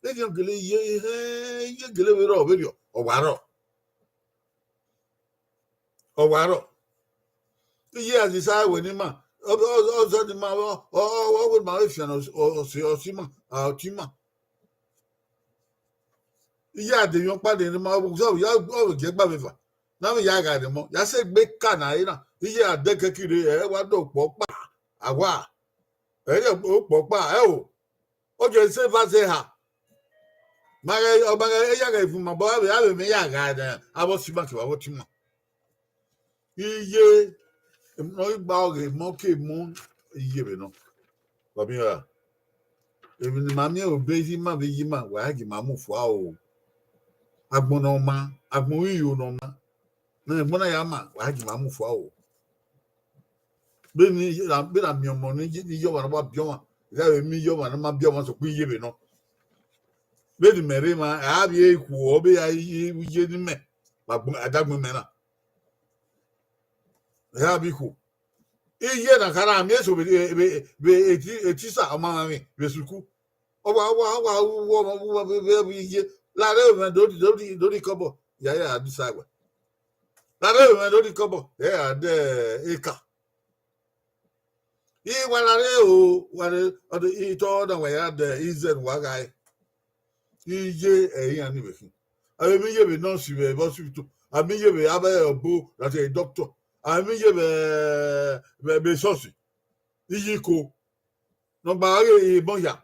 Erriọ gele ye, ehẹn, iye gele vbe rrọọ vberriọ, ọ wa rrọọ. Ọ wa rrọọ. Iye a disa wẹ ne ima, ọ, ọ, ọ, ọ zọ ne ima, ọ, ọ, ọ, ọ wẹ ne ima vbe fian ọse, ọse, ọse ima, a, ọtẹn ima. Iye a de emwi ọkpa de ne ima, ọ vbe ya, ọ vbe gie gba vbe eva. Ne a vbe ya gha ne emọ, ya sẹ egbe ka ne a re na, iye a dẹ kẹki rre, ẹ wa dọ okpọ ọkpa, a wa. Ẹ rẹ okpọ ọkpa, ẹ o. Ọ jẹ se eva zẹ ha. Ma ghẹ, ọ ma ghẹ, eya ghẹ vun ma, bọ avbe, avbe mwẹ ya gha nẹ, avbe ọse ima kevbe avbe ọtẹn ima. Iye, emọ ne ọ ghi gba ọghe emọ ke emọ, iye vbe nọ. Wa miẹn ra? Emwi ne ima miẹn vbe obọ iye ima vbe iye ima, wa ya gie ima mu fua o. Agbọn ne ọ ma, agbọn iro ne ọ ma, ne agbọn na ya ma, wa ya gie ima mu fua o. Vbene, vbene a miẹn ọmọ ne iye, iye ọmwa ne ọ wa biẹ ọmwa, ighẹ vbe miẹn iye ọmwa ne ọ ma biẹ ọmwa, sokpan iye vbe nọ. Vbene imẹ rre emwa, a vbe ikhuo, ọ vbe ya iye, iye ne imẹ, vbe agbọn, adagbọn imẹ na. Ẹ gha vbe ikhuo. Iye na kha na miẹn eso vbe, vbe, vbe eti, etisa ọmamwaemwi vbe sukuru. Ọ wa, ọ wa, ọ wa, ọ wa, ọ wa, vbe, vbe, vbe iye. Lare mwẹ do, do, do, do rhie ikọbọ, ya, ya disa wẹ. Lare mwẹ do rhie ikọbọ, ya, ya dẹ eka. I wa lare o, wa re, ọ de, itọ na wa ya dẹ izẹ ne uwa gha re. Iye ẹ i iran ni vbe khin. Avbe emwi iye vbe nurse vbe, vbe hospital. Avbe emwi iye vbe avbe ọbo, that is doctor. Avbe emwi iye vbe, vbe, vbe esọsi. Iye iko. Ne ọ gba ghe emọ hia.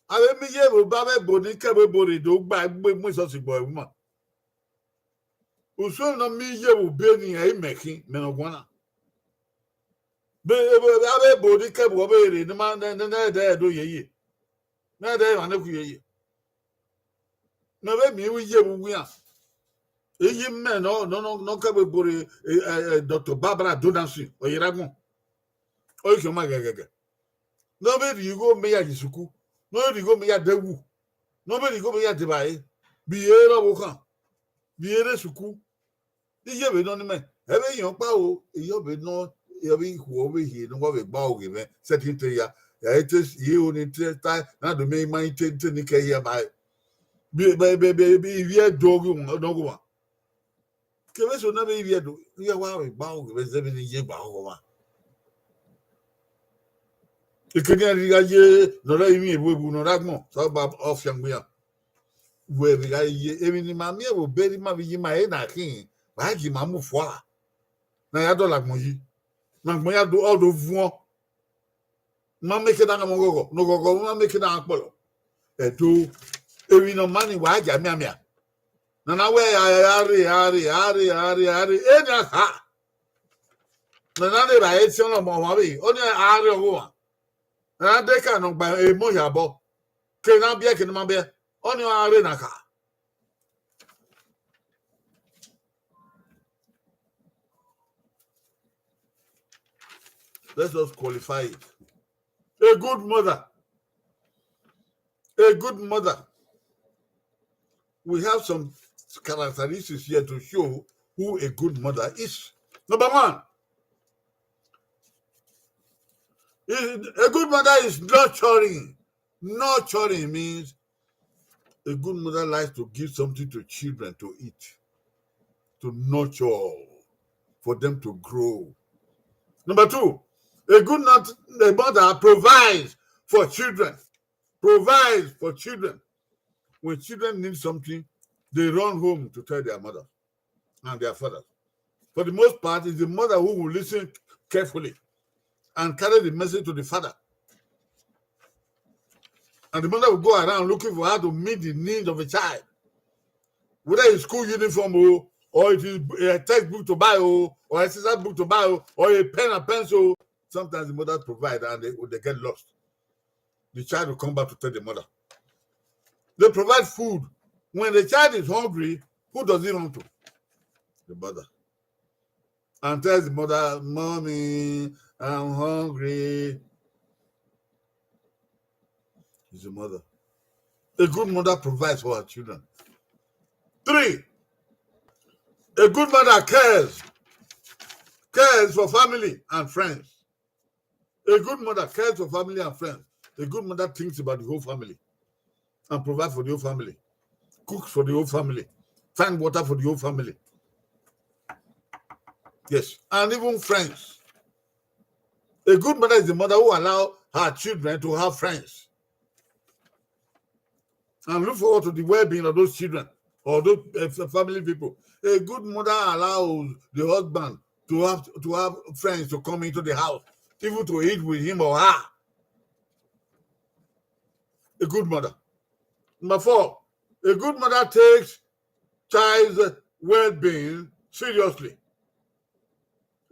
Avbe emwi iye vbe obọ avbe ebo ni ke vbe ebo rre do gba egbe mu esọsi gbe ẹvbo ima. Usun ne ọ miẹn iye vbe obọ ni, ẹ i mẹ khin, mẹ ne ọ guan na. Be, be, avbe ebo ni ke vbe obọ rre ne ma, ne, ne, ne ẹdẹ do yeye. Ne ẹdẹ emwa ne khu yeye. Ne ọ vbe miẹn iye vbe uwu iran. Iye imẹ nọ, nọ, nọ, nọ ke vbe ebo rre, eh, eh, eh, Doctor Barbara Donaldson, ọ ye rre agbọn. Ọ i khian ọma ghẹghẹghẹ. Ne ọ vbe rhie igho mẹ ya ye sukuru. Ne ọ vbe rhie igho mẹ ya dẹ wu. Ne ọ vbe rhie igho mẹ ya dẹ evbare. Vbe irẹn rre ọvbokhan. Vbe irẹn rre sukuru. Iye vbe nọ ni mẹ. Ẹ vbe yan ọkpa o, iye ọ vbe nọ, ẹ vbe ikhuo ọ vbe hie ne uwa vbe gba oghe mwẹ, sẹtin te ya. Ya i te, i ho ni te ta, na do miẹn ima i te, te ni kẹ hia ba. Bi, be, be, be, be, ivbi Ẹdo ghi wọn, ọdọ ghi wọn. Kevbe eso na vbe ivbi Ẹdo, iye wa vbe gba oghe mwẹ zẹ vbene iye gba ọghọ mwa. Ekene a rhie gha ye ne ọ rẹ ivbi ewu ewu ne ọ rre agbọn, sẹ ọba ọ fiangbe iran. Wẹ vbe gha ye, emwi ne ima miẹn vbe obọ ne ima vbe ye ima ẹre na khin, wa gie ima mu fua. Ne a ya dọlọ agbọn yi. Ne agbọn ya do, ọ do vuọn. Ma mieke ne a gha mwẹ ọghọghọ, ne ọghọghọ ma mieke ne a gha kpọlọ. Ẹdo, emwi ne ọ ma ni wa gie a mianmian. Ne a na wẹ a, a, a rre, a rre, a rre, a rre, a rre, ena kha. Ne a na rre evbare esiẹn ne ọmọ ọmwa vbe, ọni a rre ọghe ọmwa. Ne a na de ka ne ọ gba emọ hia obọ. Ke ne a biẹ, ke ne ọ ma biẹ. Ọni a rre na kha. Let's just qualify it. A good mother. A good mother. We have some characteristics here to show who a good mother is. Number one, is, a good mother is nurturing. Nurturing means a good mother likes to give something to children to eat, to nurture, for them to grow. Number two, a good nut-, a mother provides for children. provides for children. When children need something, they run home to tell their mother and their father. For the most part, it's the mother who will listen carefully and carry the message to the father. And the mother will go around looking for how to meet the needs of a child. Whether it's school uniform, oh, or it is a textbook to buy, oh, or exercise book to buy, oh, or a pen and pencil, sometimes the mothers provide and they, they get lost. The child will come back to tell the mother. They provide food. When the child is hungry, who does he run to? The mother. And tells the mother, "Mommy, I'm hungry." It's the mother. A good mother provides for her children. Three, a good mother cares, cares for family and friends. A good mother cares for family and friends. A good mother thinks about the whole family and provide for the whole family, cooks for the whole family, find water for the whole family. Yes, and even friends. A good mother is the mother who allow her children to have friends and look forward to the well-being of those children or those uh, family people. A good mother allows the husband to have to have friends to come into the house, even to eat with him or her. A good mother. Number four, a good mother takes child's well-being seriously.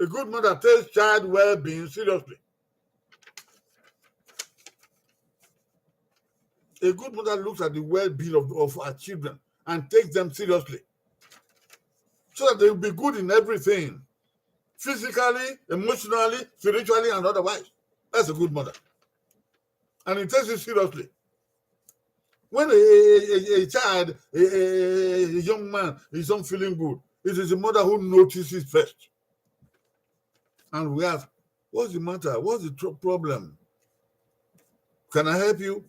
A good mother takes child well-being seriously. A good mother looks at the well-being of, of her children and takes them seriously so that they will be good in everything, physically, emotionally, spiritually, and otherwise. That's a good mother. And he takes it seriously. When a, a, a, a child, a, a, a young man is not feeling good, it is the mother who notices first. And we ask, "What's the matter? What's the tr- problem? Can I help you?"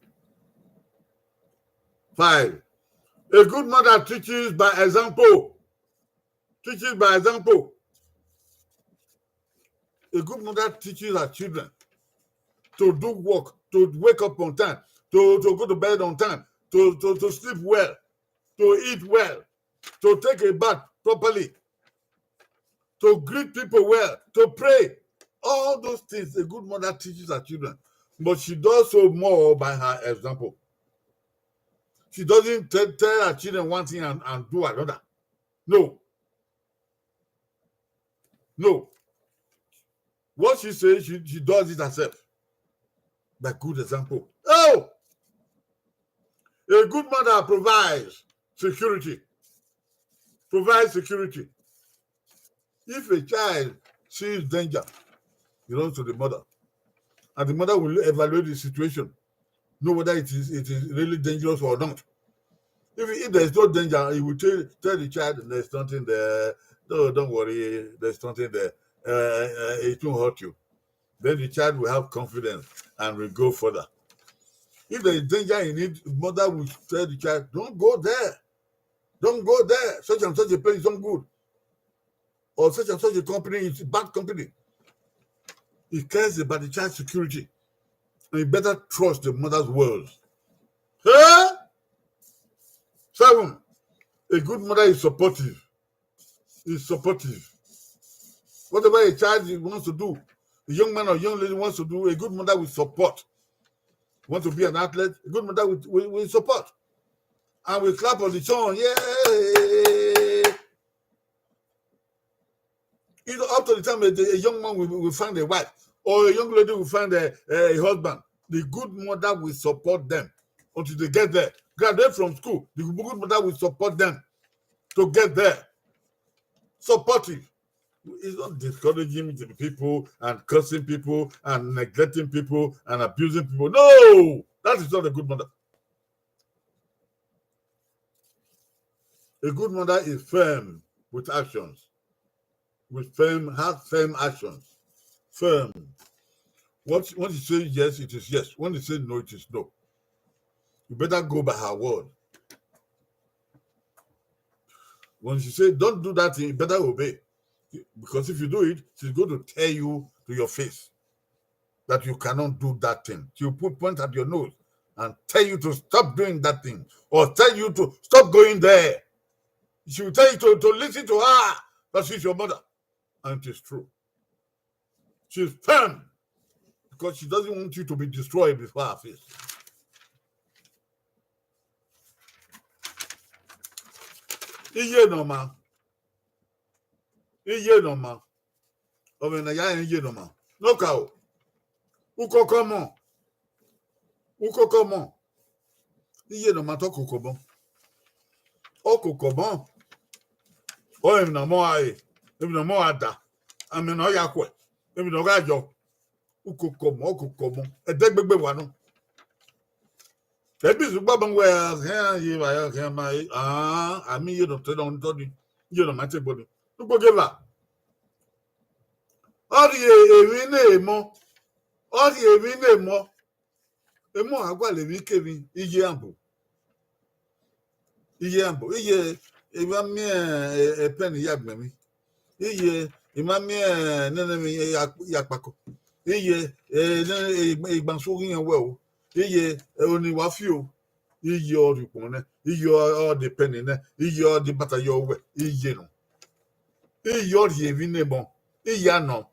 Five, a good mother teaches by example. Teaches by example. A good mother teaches her children to do work, to wake up on time, to, to go to bed on time, to, to, to sleep well, to eat well, to take a bath properly, to greet people well, to pray. All those things a good mother teaches her children. But she does so more by her example. She doesn't tell, tell her children one thing and, and do another. No. No. What she says, she, she does it herself. By good example. Oh! A good mother provides security. Provides security. If a child sees danger, he runs to the mother. And the mother will evaluate the situation, know whether it is it is really dangerous or not. If, if there is no danger, he will tell, tell the child, "There's nothing there. No, don't worry, there's nothing there. Uh, uh, it won't hurt you." Then the child will have confidence and will go further. If there is danger in it, mother will tell the child, "Don't go there. Don't go there. Such and such a place is not good. Or such and such a company is bad company." He cares about the child's security. And he better trust the mother's words. Huh? Seven, a good mother is supportive. Is supportive. Whatever a child wants to do, a young man or young lady wants to do, a good mother will support. Want to be an athlete, a good mother will, will, will support. And we clap on the tongue. Yay! It's up to the time a, a young man will, will find a wife or a young lady will find a, a husband. The good mother will support them until they get there. Graduate from school, the good mother will support them to get there. Supportive. It's not discouraging the people and cursing people and neglecting people and abusing people. No, that is not a good mother. A good mother is firm with actions. With firm, has firm actions. Firm. What, when she says yes, it is yes. When she says no, it is no. You better go by her word. When she says, "Don't do that thing," you better obey. Because if you do it, she's going to tell you to your face that you cannot do that thing. She will put point at your nose. and tell you to stop doing that thing or tell you to stop going there. She will tell you to, to listen to her, but she's your mother. And it is true. She's firm because she doesn't want you to be destroyed before her face. Iye ne ọ ma. Iye ne ọ ma. Ọmọ ne a ya rẹn iye ne ọ ma. Nọka o. Ukọkọ ọmọ. Ukọkọ ọmọ. Iye ne ọ ma te ọkokọ ọmọ. Ọkokọ ọmọ. Ọ emwi ne ọmọ ra re, emwi ne ọmọ ra da, amẹ ne ọ ya khuẹ, emwi ne ọ gha yọ. Ukoko ọmọ, ukoko ọmọ, ẹdẹgbegbe wa nọ. Ẹbi zugba ma wẹ khian ye vba ya khian ma, ah, a miẹn iye ne ọ te nọ ni tọ ni, iye ne ọ ma te gbo ni. Ukpo ge vba. Ọ rhie emwi ne emọ, ọ rhie emwi ne emọ. Emọ gha gualọ emwi kemwi, iye ambo. Iye ambo, iye, emwa miẹn, eh, eh, pen ya gbẹn emwi. Iye, emwa miẹn, eh, nene emwi ya, ya kpako. Iye, eh, nene, eh, igbansu ghi yan wẹ o. Iye, eh, oni wa fi o. Iye ọ rhie ukpọn nẹ, iye ọ, ọ de pen nẹ, iye ọ de bata yọ wẹ, iye nọ. Iye ọ rhie emwi ne emọ, iye a nọ.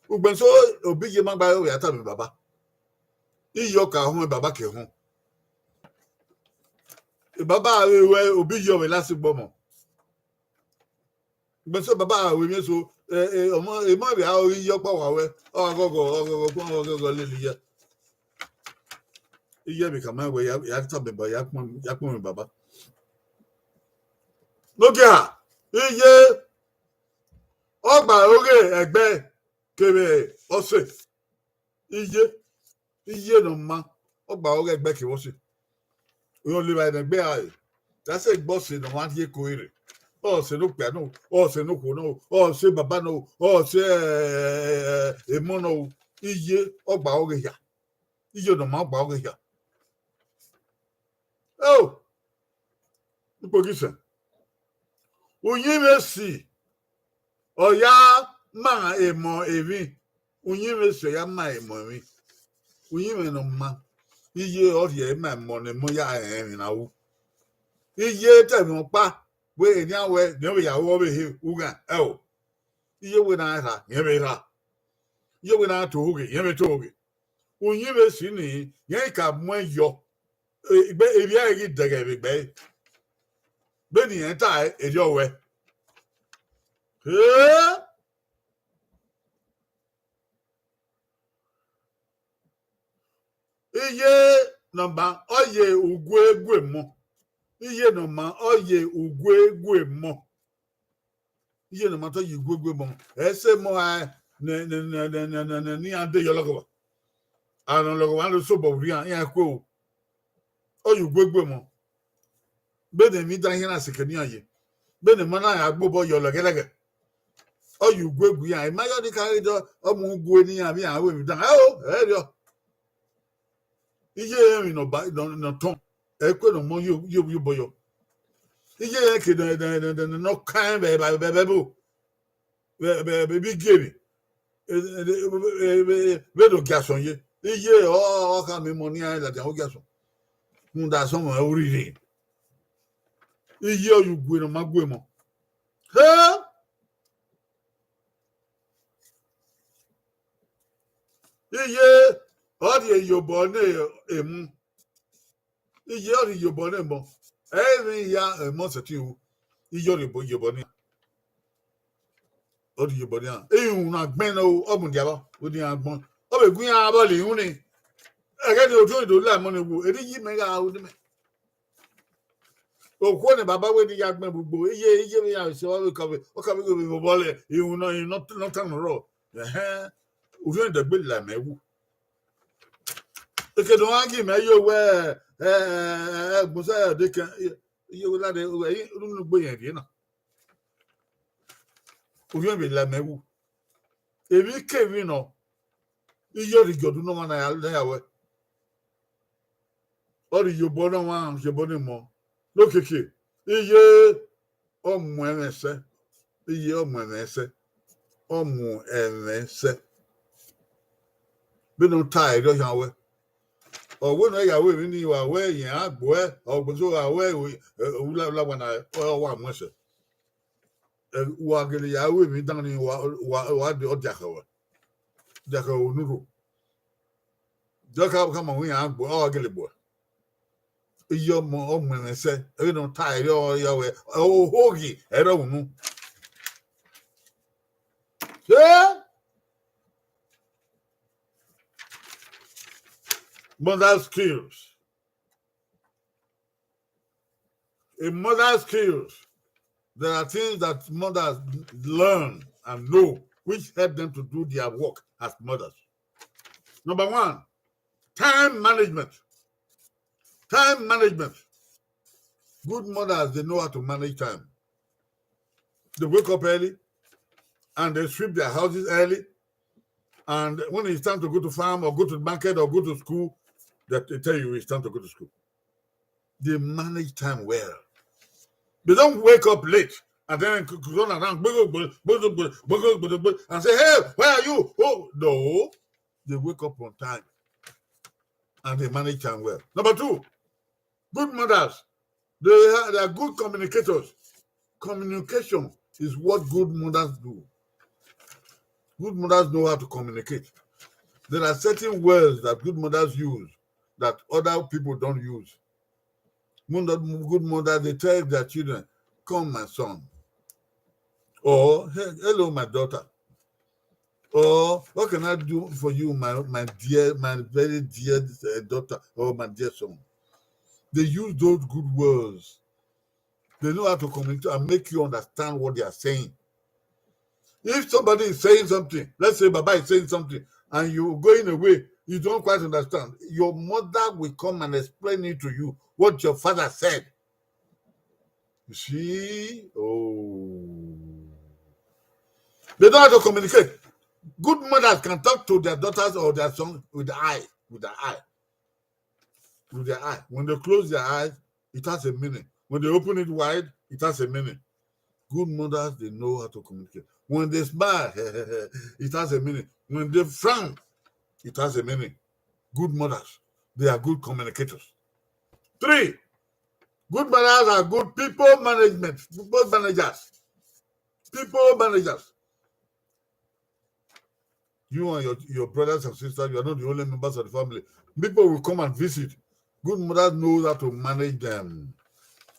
Ugbẹn so, obi iye ma gba re, ọ ya tama baba. Iye ọ ka họn, baba ke họn. Baba vbe ruẹ, obi iye ọ vbe last gbọmọ. Ugbẹn so baba vbe miẹn so, eh, eh, ọmọ, emọ vbe a ri iye ọkpa wa ruẹ, ọ gha ghọghọ, ọ gha ghọghọ, ọ gha ghọghọ lele iye. Iye vbe khama wẹ, ya, ya tama baba, ya kpọnmwẹ, ya kpọnmwẹ baba. Nokia, iye, ọ gba oghe ẹgbẹ kevbe ọse. Iye, iye ne ọ ma, ọ gba oghe ẹgbẹ kevbe ọse. Irẹn levba ne ẹgbẹ ra re, ta sẹ egbe ọse ne ọ ma rhie eko rre. Ọse ne okpia nọ, ọse ne okhuo nọ, ọse baba nọ, ọse, eh, emọ nọ. Iye, ọ gba oghe hia. Iye ne ọ ma, ọ gba oghe hia. Oh, ukpo ghi sẹ. Uyinmwẹ esi, ọ ya ma emọ emwi. Uyinmwẹ esi, ọ ya ma emọ emwi. Uyinmwẹ ne ọ ma, iye ọ rhie ma emọ ne emọ ya rẹn emwi na ru. Iye te ẹmwẹ ọkpa, wẹ enian wẹ ne ọ vbe ya ru ọvbehe ughan ẹo. Iye wẹ ne a ra, rẹn vbe ra. Iye wẹ ne a to ohoghe, rẹn vbe to ohoghe. Uyinmwẹ esi nii, rẹn ka muẹn yọ. Egbe, erriọ ẹre ghi dẹghẹ vbe egbe ẹre. Vbene irẹn ta ẹre, erriọ ruẹ. Hee! Iye ne ọ ma, ọ ye uguegue emọ. Iye ne ọ ma, ọ ye uguegue emọ. Iye ne ọ ma te ọ ye uguegue emọ. Ẹ sẹ emọ ra ne, ne, ne iran de ye ọlọghọmwa. Aro ọlọghọmwa do sobọ vbe iran, iran kue o. Ọ ye uguegue emọ. Vbene emwi dan iran na seke ne iran ye. Vbene emọ na ya gbe obọ ye lẹghẹlẹghẹ. Ọ ye uguegue iran. I ma yọ ni ka ghe dọ, ọ mu ugue ne iran vbe iran ru emwi dan. Ẹ o, ẹ rriọ. Iye emwi ne ọ ba, ne ọ, ne ọ tọn, ẹ i kue ne ọmọ ye, ye, ye obọ yọ. Iye rẹn ke ne, ne, ne, ne, ne ọ kan vbe, vbe, vbe, vbe, vbe, vbe, vbe, vbe, vbe, vbe, vbe, vbe, vbe, vbe, vbe, vbe, vbe do gia sọn ye. Iye ọ, ọ khama emọ ne iran ladian vbe gia sọn. Rhunmwuda sọmọ ẹre urhirhi. Iye ọ ye ugue ne ọ ma gu emọ. He! Iye ọ rhie iyobọ ne emọ. Iye ọ rhie iyobọ ne emọ. Ẹ i vbe ya emọ sẹtin ru. Iye ọ rhie iyobọ ne iran. Ọ rhie iyobọ ne iran. Irun na gbẹn nẹ o, ọ mudia vbọ, ọ mudia agbọn. Ọ vbe gu iran vbọ la irun ni. Ẹghẹ ne orhiọn do la emọ ni wu, erriọ iye mẹ gha ru ne mẹ. Okhuo ne baba wẹ ne I ya gbẹn vbe ugbo, iye, iye vbe iran sẹ, ọ vbe ka vbe, ọ ka vbe ghe vbe obọ lẹ, irun nọ, irun nọ, nọ tan nọ rrọọ. Ẹhẹn, orhiọn dẹgbe la mẹ wu. Eke ne ọ gha gie mẹ yo wẹ, ẹ, ẹ, ẹ, ẹgbọn sẹ ọdekẹn, iye wẹ lare, ẹ, unu gbe yẹn rhie na. Orhiọn vbe la mẹ wu. Emwi kemwi nọ, iye ọ rhie iyobọ ne ọmwa na ya, na ya wẹ. Ọ rhie iyobọ ne ọmwa, iyobọ ne emọ. Nokiekie, iye ọ mu ẹmwẹ sẹ, iye ọ mu ẹmwẹ sẹ, ọ mu ẹmwẹ sẹ. Vbene ọ ta ẹre ọ yan wẹ. Ọ wẹ ne ọ ya ru emwi ni, wa wẹ irẹn a gbe uẹ, ọ gbe so gha wẹ ulawana, ọ wa mu ẹsẹ. Wa gele ya ru emwi dan ni, wa, wa, wa de, ọ diakhẹ ruẹ. Diakhẹ unu rho. Dọka khama wẹ iran gbe, ọ gele gbe uẹ. Iye ọmọ, ọ mu ẹmwẹ sẹ, ẹvbo ne ọ ta ẹre, ọ ya wẹ, ohoghe ẹre unu. Eh? Mother skills. A mother skills. There are things that mothers learn and know which help them to do their work as mothers. Number one, time management. Time management. Good mothers, they know how to manage time. They wake up early and they sweep their houses early. And when it's time to go to farm or go to the market or go to school, that they tell you it's time to go to school. They manage time well. They don't wake up late and then c-, c-, run around and say, "Hey, where are you?" Oh, no. They wake up on time and they manage time well. Number two, good mothers, they are, they are good communicators. Communication is what good mothers do. Good mothers know how to communicate. There are certain words that good mothers use that other people don't use. Mother, good mothers, they tell their children, "Come, my son." Or, "Hey, hello, my daughter." Or, "What can I do for you, my, my dear, my very dear, uh, daughter or my dear son?" They use those good words. They know how to communicate and make you understand what they are saying. If somebody is saying something, let's say Baba is saying something, and you go in a way you don't quite understand, your mother will come and explain it to you, what your father said. You see? Oh. They know how to communicate. Good mothers can talk to their daughters or their sons with the eye, with their eye, with their eye. When they close their eyes, it has a meaning. When they open it wide, it has a meaning. Good mothers, they know how to communicate. When they smile, it has a meaning. When they frown, it has a meaning. Good mothers, they are good communicators. Three, good mothers are good people management, people managers. People managers. You and your, your brothers and sisters, you are not the only members of the family. People will come and visit. Good mothers know how to manage them.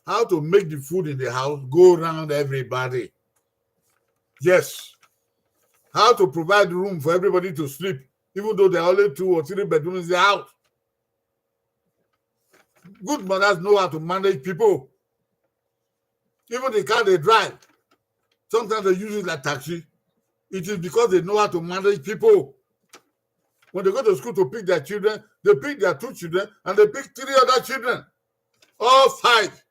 How to make the food in the house go around everybody. Yes. How to provide room for everybody to sleep, even though there are only two or three bedrooms in the house. Good mothers know how to manage people. Even the car they drive, sometimes they use it like taxi. It is because they know how to manage people. When they go to school to pick their children, they pick their two children and they pick three other children. All five.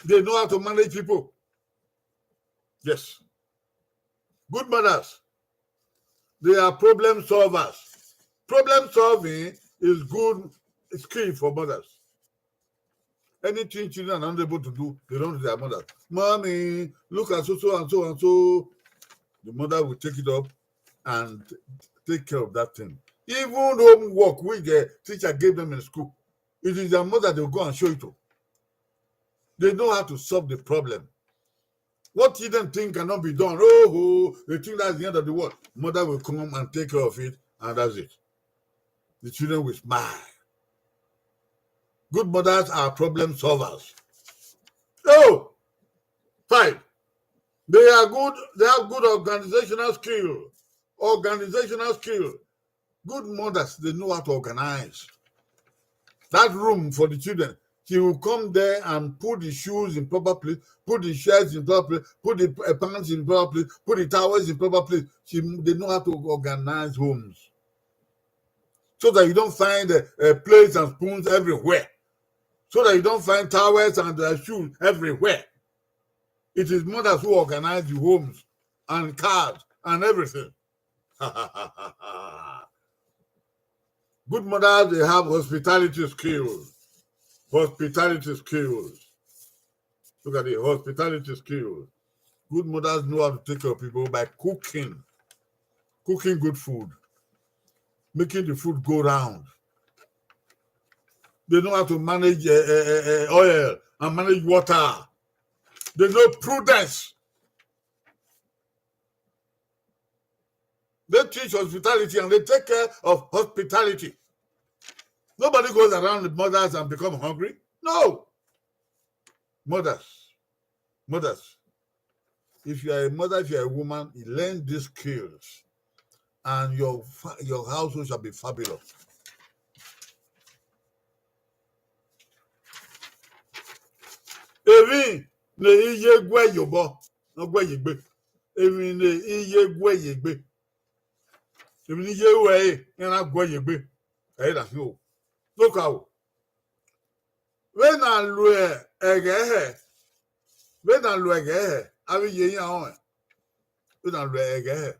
They know how to manage people. Yes. Good mothers, they are problem solvers. Problem solving is good skill for mothers. Anything children are not able to do, they run to their mother. "Mommy, look at so, so and so and so." The mother will take it up and take care of that thing. Even homework which the teacher gave them in school, it is their mother they will go and show it to. They know how to solve the problem. What children think cannot be done, oh, oh, they think that's the end of the world. Mother will come and take care of it, and that's it. The children will smile. Good mothers are problem solvers. Oh, five. They are good, they have good organizational skill. Organizational skill. Good mothers, they know how to organize that room for the children. She will come there and put the shoes in proper place, put the shirts in proper place, put the, uh, pants in proper place, put the towels in proper place. She, they know how to organize homes so that you don't find, uh, uh, plates and spoons everywhere, so that you don't find towels and, uh, shoes everywhere. It is mothers who organize the homes and cars and everything. Good mothers, they have hospitality skills. Hospitality skills. Look at the hospitality skills. Good mothers know how to take care of people by cooking, cooking good food, making the food go round. They know how to manage uh, uh, uh, oil and manage water. They know prudence. They teach hospitality and they take care of hospitality. Nobody goes around the mothers and become hungry. No. Mothers, mothers, if you are a mother, if you are a woman, you learn these skills, and your fa- your household shall be fabulous. Emwi ne I ye guẹ ye obọ, ne ọ guẹ ye egbe. Emwi ne I ye guẹ ye egbe. Emwi ne I ye ruẹ ẹre, iran na guẹ ye egbe. Ẹ i na khin o. Noka o. Vbene a lu ẹghẹ hẹ, vbene a lu ẹghẹ hẹ, avbe iye iran rẹn. Vbene a lu ẹghẹ hẹ.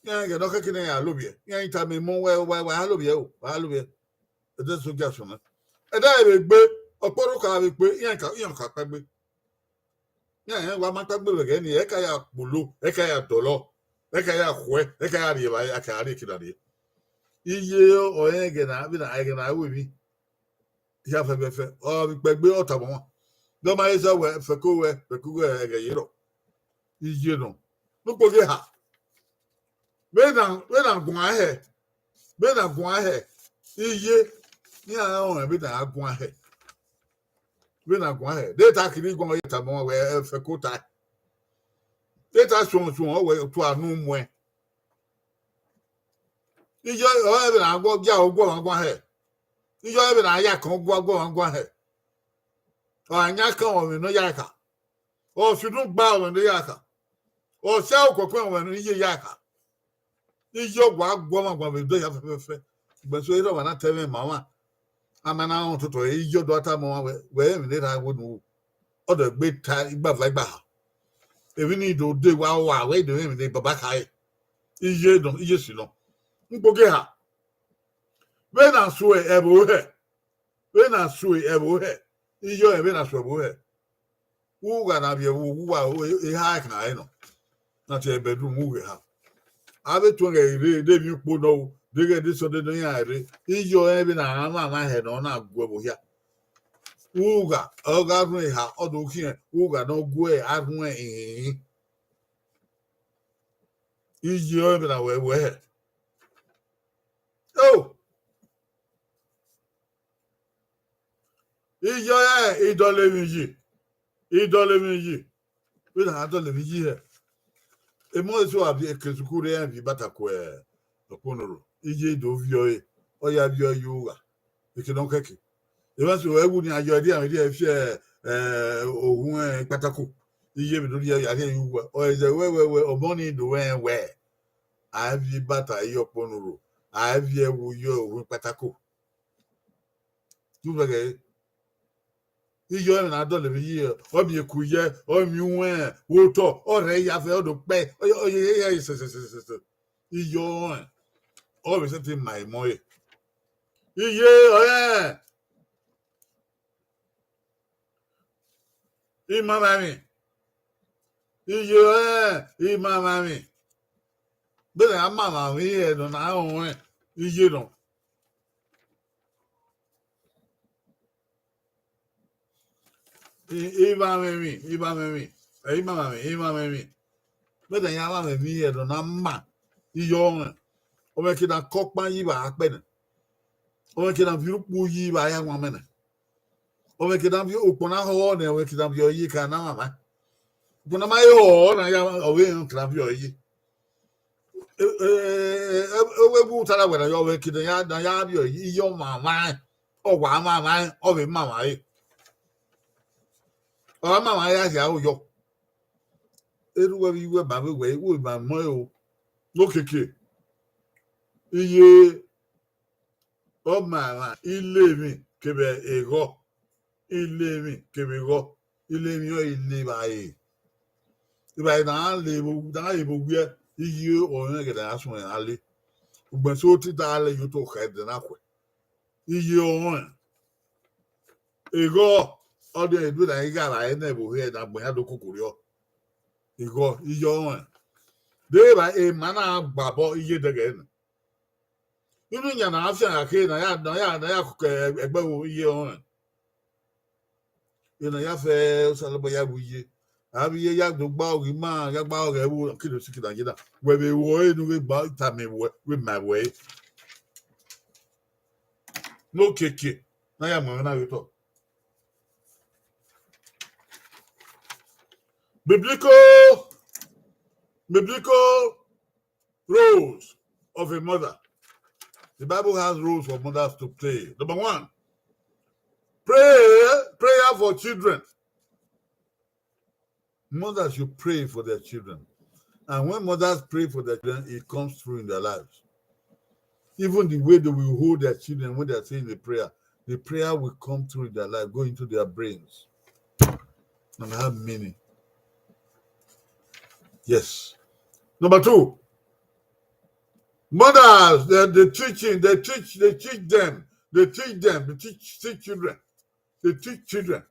Iran ẹghẹ ne ọ khẹke ne iran ya lobọ ẹre. Iran tama emọ wẹ, wa, wa lobọ ẹre o, wa lobọ ẹre. Ẹdẹ soja sunu. Ẹdẹ vbe gbe, ọkpọrhọ ka vbe kpe, iran ka, iran ka kpa egbe. Iran wa ma kpa egbe vbe ẹghẹ nii, ẹ ka ya kpolo, ẹ ka ya dọlọ, ẹ ka ya khuẹ, ẹ ka ya rhie evbare, a ka rhie kina rhie. Iye ọre ẹghẹ na, vbene ẹghẹ na ru emwi. Hia fẹfẹfẹ, ọ vbe kpegbe ọ tama ọmwa. De ọ ma he sẹ wẹ, fẹko wẹ, fẹko wẹ ẹghẹ ye rrọọ. Iye nọ. Ne ukpogieha. Vbene, vbene a guan hẹ, vbene a guan hẹ, iye, iran rẹn ọnrẹn vbene a guan hẹ. Vbene a guan hẹ. De ta kiri guan ye tama ọmwa wẹ, ẹ, fẹko ta. De ta suọn suọn, ọ wẹ tua nu muẹn. Iye ọre vbene a guọ gia oguọ ọmwa guan hẹ. Iye ọre vbene a ya kan oguọ oguọ ọmwa guan hẹ. Ọ a yan kan ọmwa ne ọ ya ka. Ọ fi unu gba ọmwa ne ọ ya ka. Ọ si aro kuẹkuẹ ọmwa ne iye ya ka. Iye ọgua guọ ọmwa guan vbe do ya fẹfẹfẹ. Ugbẹn so erha ọmwa na ta ẹmwẹ ma ọmwa. A ma na rẹn ototọ, iye ọdọ a tama ọmwa wẹ, wẹ emwi ne erha wo nu. Ọ dọ egbe ta igbava igbaha. Emwi ni do de wa wa, wẹ i do emwi ne baba ka re. Iye nọ, iye si nọ. Ukpogieha. Vbene a suẹ ẹvbo hẹ. Vbene a suẹ ẹvbo hẹ. Iye ọre vbene a suẹ ẹvbo hẹ. Ugha na vbiẹ vbe uwu uwa, eha ẹkan ẹre nọ. Na tie bedroom ughe ha. Avbe etuẹn ghẹ rre, de emwi ukpo nọ o, deghẹ de sọdẹ ne iran rre. Iye ọre vbene a mwamwa hẹ nọ na gu ẹvbo hia. Ugha, ọ gha rhuẹn eha, ọ do khian, ugha ne ọ gu arhuẹn hinhin. Iye ọre vbene a wẹ wẹ hẹ. O! Iye ọre idọlọ emwi yi, idọlọ emwi yi. Vbene a dọlọ emwi yi hẹ, emọ eso a viọ eke sukuru rẹn viọ ibata ku ọkpọnọrho, iye do viọ ẹre, ọ ya viọ ẹre ye ugha. Eke ne ọ kẹke. Emwa eso ẹwu ni a yọ ẹre, a fi, eh, ohun, eh, kpatako. Iye vbe do rhie ya rhie ye uwu. Ọ zẹ wẹ, wẹ, wẹ, ọmọ ni do rẹn wẹ, a viọ ibata ye ọkpọnọrho, a viọ ẹwu ye ohun kpatako. Iye ọre na dọlọ emwi yi, ọ miẹn eku ye, ọ miẹn uwẹn, vbe otọ, ọ rhẹ ya vẹ, ọ do kpẹ, ọ ye, ọ ye, ọ ye, sẹ, sẹ, sẹ, sẹ, sẹ. Iye ọre, ọ vbe sẹtin ma emọ ẹre. Iye ọre, I ma mwamwa emwi. Iye ọre, I ma mwamwa emwi. Vbene a ma mwamwa emwi hẹ nọ na rẹn ọnrẹn, iye nọ. I, I ma mwamwa emwi, I ma mwamwa emwi. Ẹ, I ma mwamwa emwi, I ma mwamwa emwi. Vbene a ya mwamwa emwi hẹ nọ na ma, iye ọnrẹn. Ọ mwẹ ke na ke ọkpan yi vbe akpẹ nẹ. Ọ mwẹ ke na viọ urukpu yi vbe a ya wan mẹ nẹ. Ọ mwẹ ke na viọ ukpọn na họhọ nẹ, ọ mwẹ ke na viọ yi ka na mwamwa. Ukpọn na ma he họhọ na ya, ọ vbe rẹn ke na viọ yi. Ẹ, ẹ, ẹ, ẹ, ẹ, ẹ, bu ta na wẹ na yọ, ọ mwẹ ke na ya, na ya viọ yi, iye ọ mwamwa, ọ wa mwamwa, ọ vbe mwamwa re. Ọ ra mwamwa ya zẹ aro yọ. Erha uwẹ vbe iwẹ ma vbe wẹ, iwẹ ma mọ ẹre o. Nokiekie, iye ọ ma emwa, ilemwi kevbe eghọ, ilemwi kevbe eghọ, ilemwi ọre ile evbare. Evbare na le vbe, na le vbe owiẹ, iye ọnrẹn ghẹ da ya suẹn a le. Ugbẹn so te da lẹ ye otọ khẹ ẹdẹ na khuẹ. Iye ọnrẹn. Eghọ, ọ de edu na igho evbare nẹ vbe ohẹ na gbẹn iran do koko rriọ. Eghọ, iye ọnrẹn. De evba emwa na gba obọ iye dẹghe nẹ. Inu iyan na fian gha khe na ya, na ya, na ya koko ẹgbẹvbo iye ọnrẹn. Ena ya fẹ Osanobua ya ru iye. Avbe iye ya do gba ọghe ima, ya gba ọghe ẹvbo, kidosikido ye na. Wẹ vbe ru ẹre ne u vbe gba tama wẹ, vbe ma wẹ ẹre. Ne okiekie na ya mu ẹmwẹ na vbe otọ. Biblical, biblical roles of a mother. The Bible has roles for mothers to play. Number one, pray, prayer for children. Mothers should pray for their children. And when mothers pray for their children, it comes through in their lives. Even the way they will hold their children when they are saying the prayer, the prayer will come through in their life, go into their brains, and have meaning. Yes. Number two, mothers, they, they teaching, they teach, they teach them, they teach them, they teach, teach children, they teach children.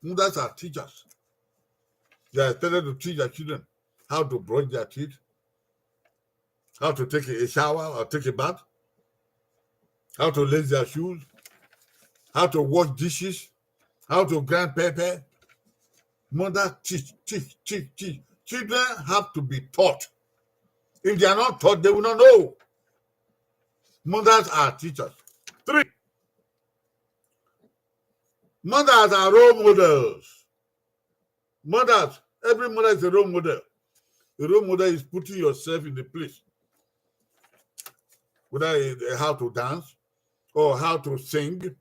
Mothers are teachers. They are expected to teach their children how to brush their teeth, how to take a shower or take a bath, how to lace their shoes, how to wash dishes, how to grind pepper. Mother teach, teach, teach, teach. Children have to be taught. If they are not taught, they will not know. Mothers are teachers. Three, mothers are role models. Mothers, every mother is a role model. A role model is putting yourself in the place, whether it's how to dance, or how to sing,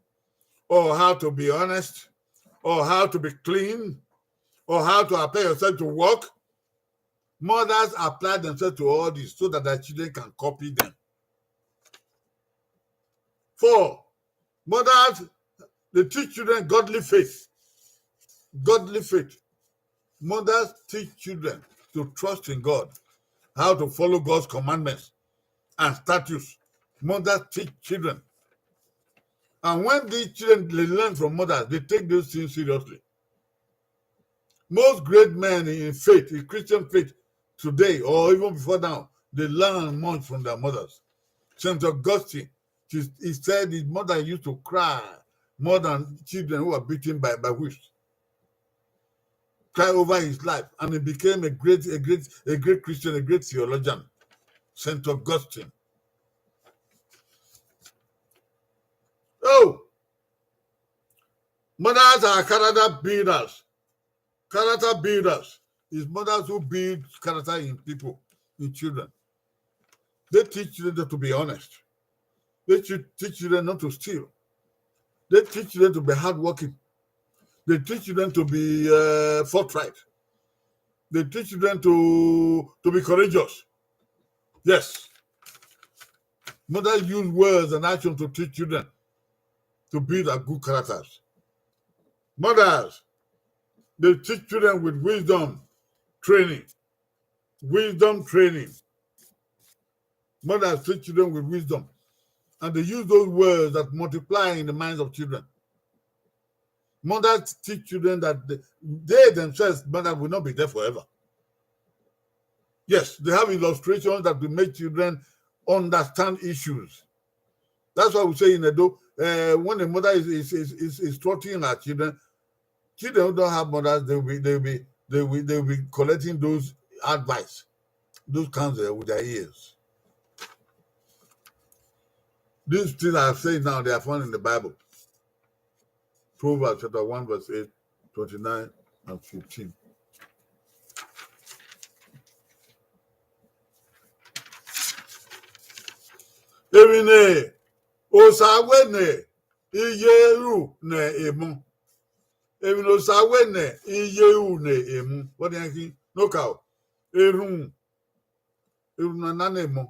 or how to be honest, or how to be clean, or how to apply yourself to work. Mothers apply themselves to all this so that their children can copy them. Four, mothers, they teach children godly faith. Godly faith. Mothers teach children to trust in God, how to follow God's commandments and statutes. Mothers teach children. And when these children, they learn from mothers, they take those things seriously. Most great men in faith, in Christian faith today, or even before now, they learn much from their mothers. Saint Augustine, he, he said his mother used to cry more than children who were beaten by, by whips. Cry over his life, and he became a great, a great, a great Christian, a great theologian. Saint Augustine. Oh, mothers are character builders. Character builders is mothers who build character in people, in children. They teach children to be honest. They should teach children not to steal. They teach children to be hardworking. They teach children to be, uh, forthright. They teach children to, to be courageous. Yes. Mothers use words and action to teach children to build their good characters. Mothers, they teach children with wisdom training. Wisdom training. Mothers teach children with wisdom. And they use those words that multiply in the minds of children. Mothers teach children that they, they themselves, mothers, will not be there forever. Yes, they have illustrations that will make children understand issues. That's why we say in Edo, uh, when a mother is, is, is, is, is threatening her children, children who don't have mothers, they will be, they will be, they will, they will be collecting those advice, those counsel with their ears. These things I say now, they are found in the Bible. Proverbs chapter one, verse eight, twenty-nine and fifteen. Emwi ne Osa wẹ ne iye ru ne emọ. Emwi ne Osa wẹ ne iye ru ne emọ. Vbọdian khin, ne okaro, erhunmwu, erhunmwu nana ne emọ,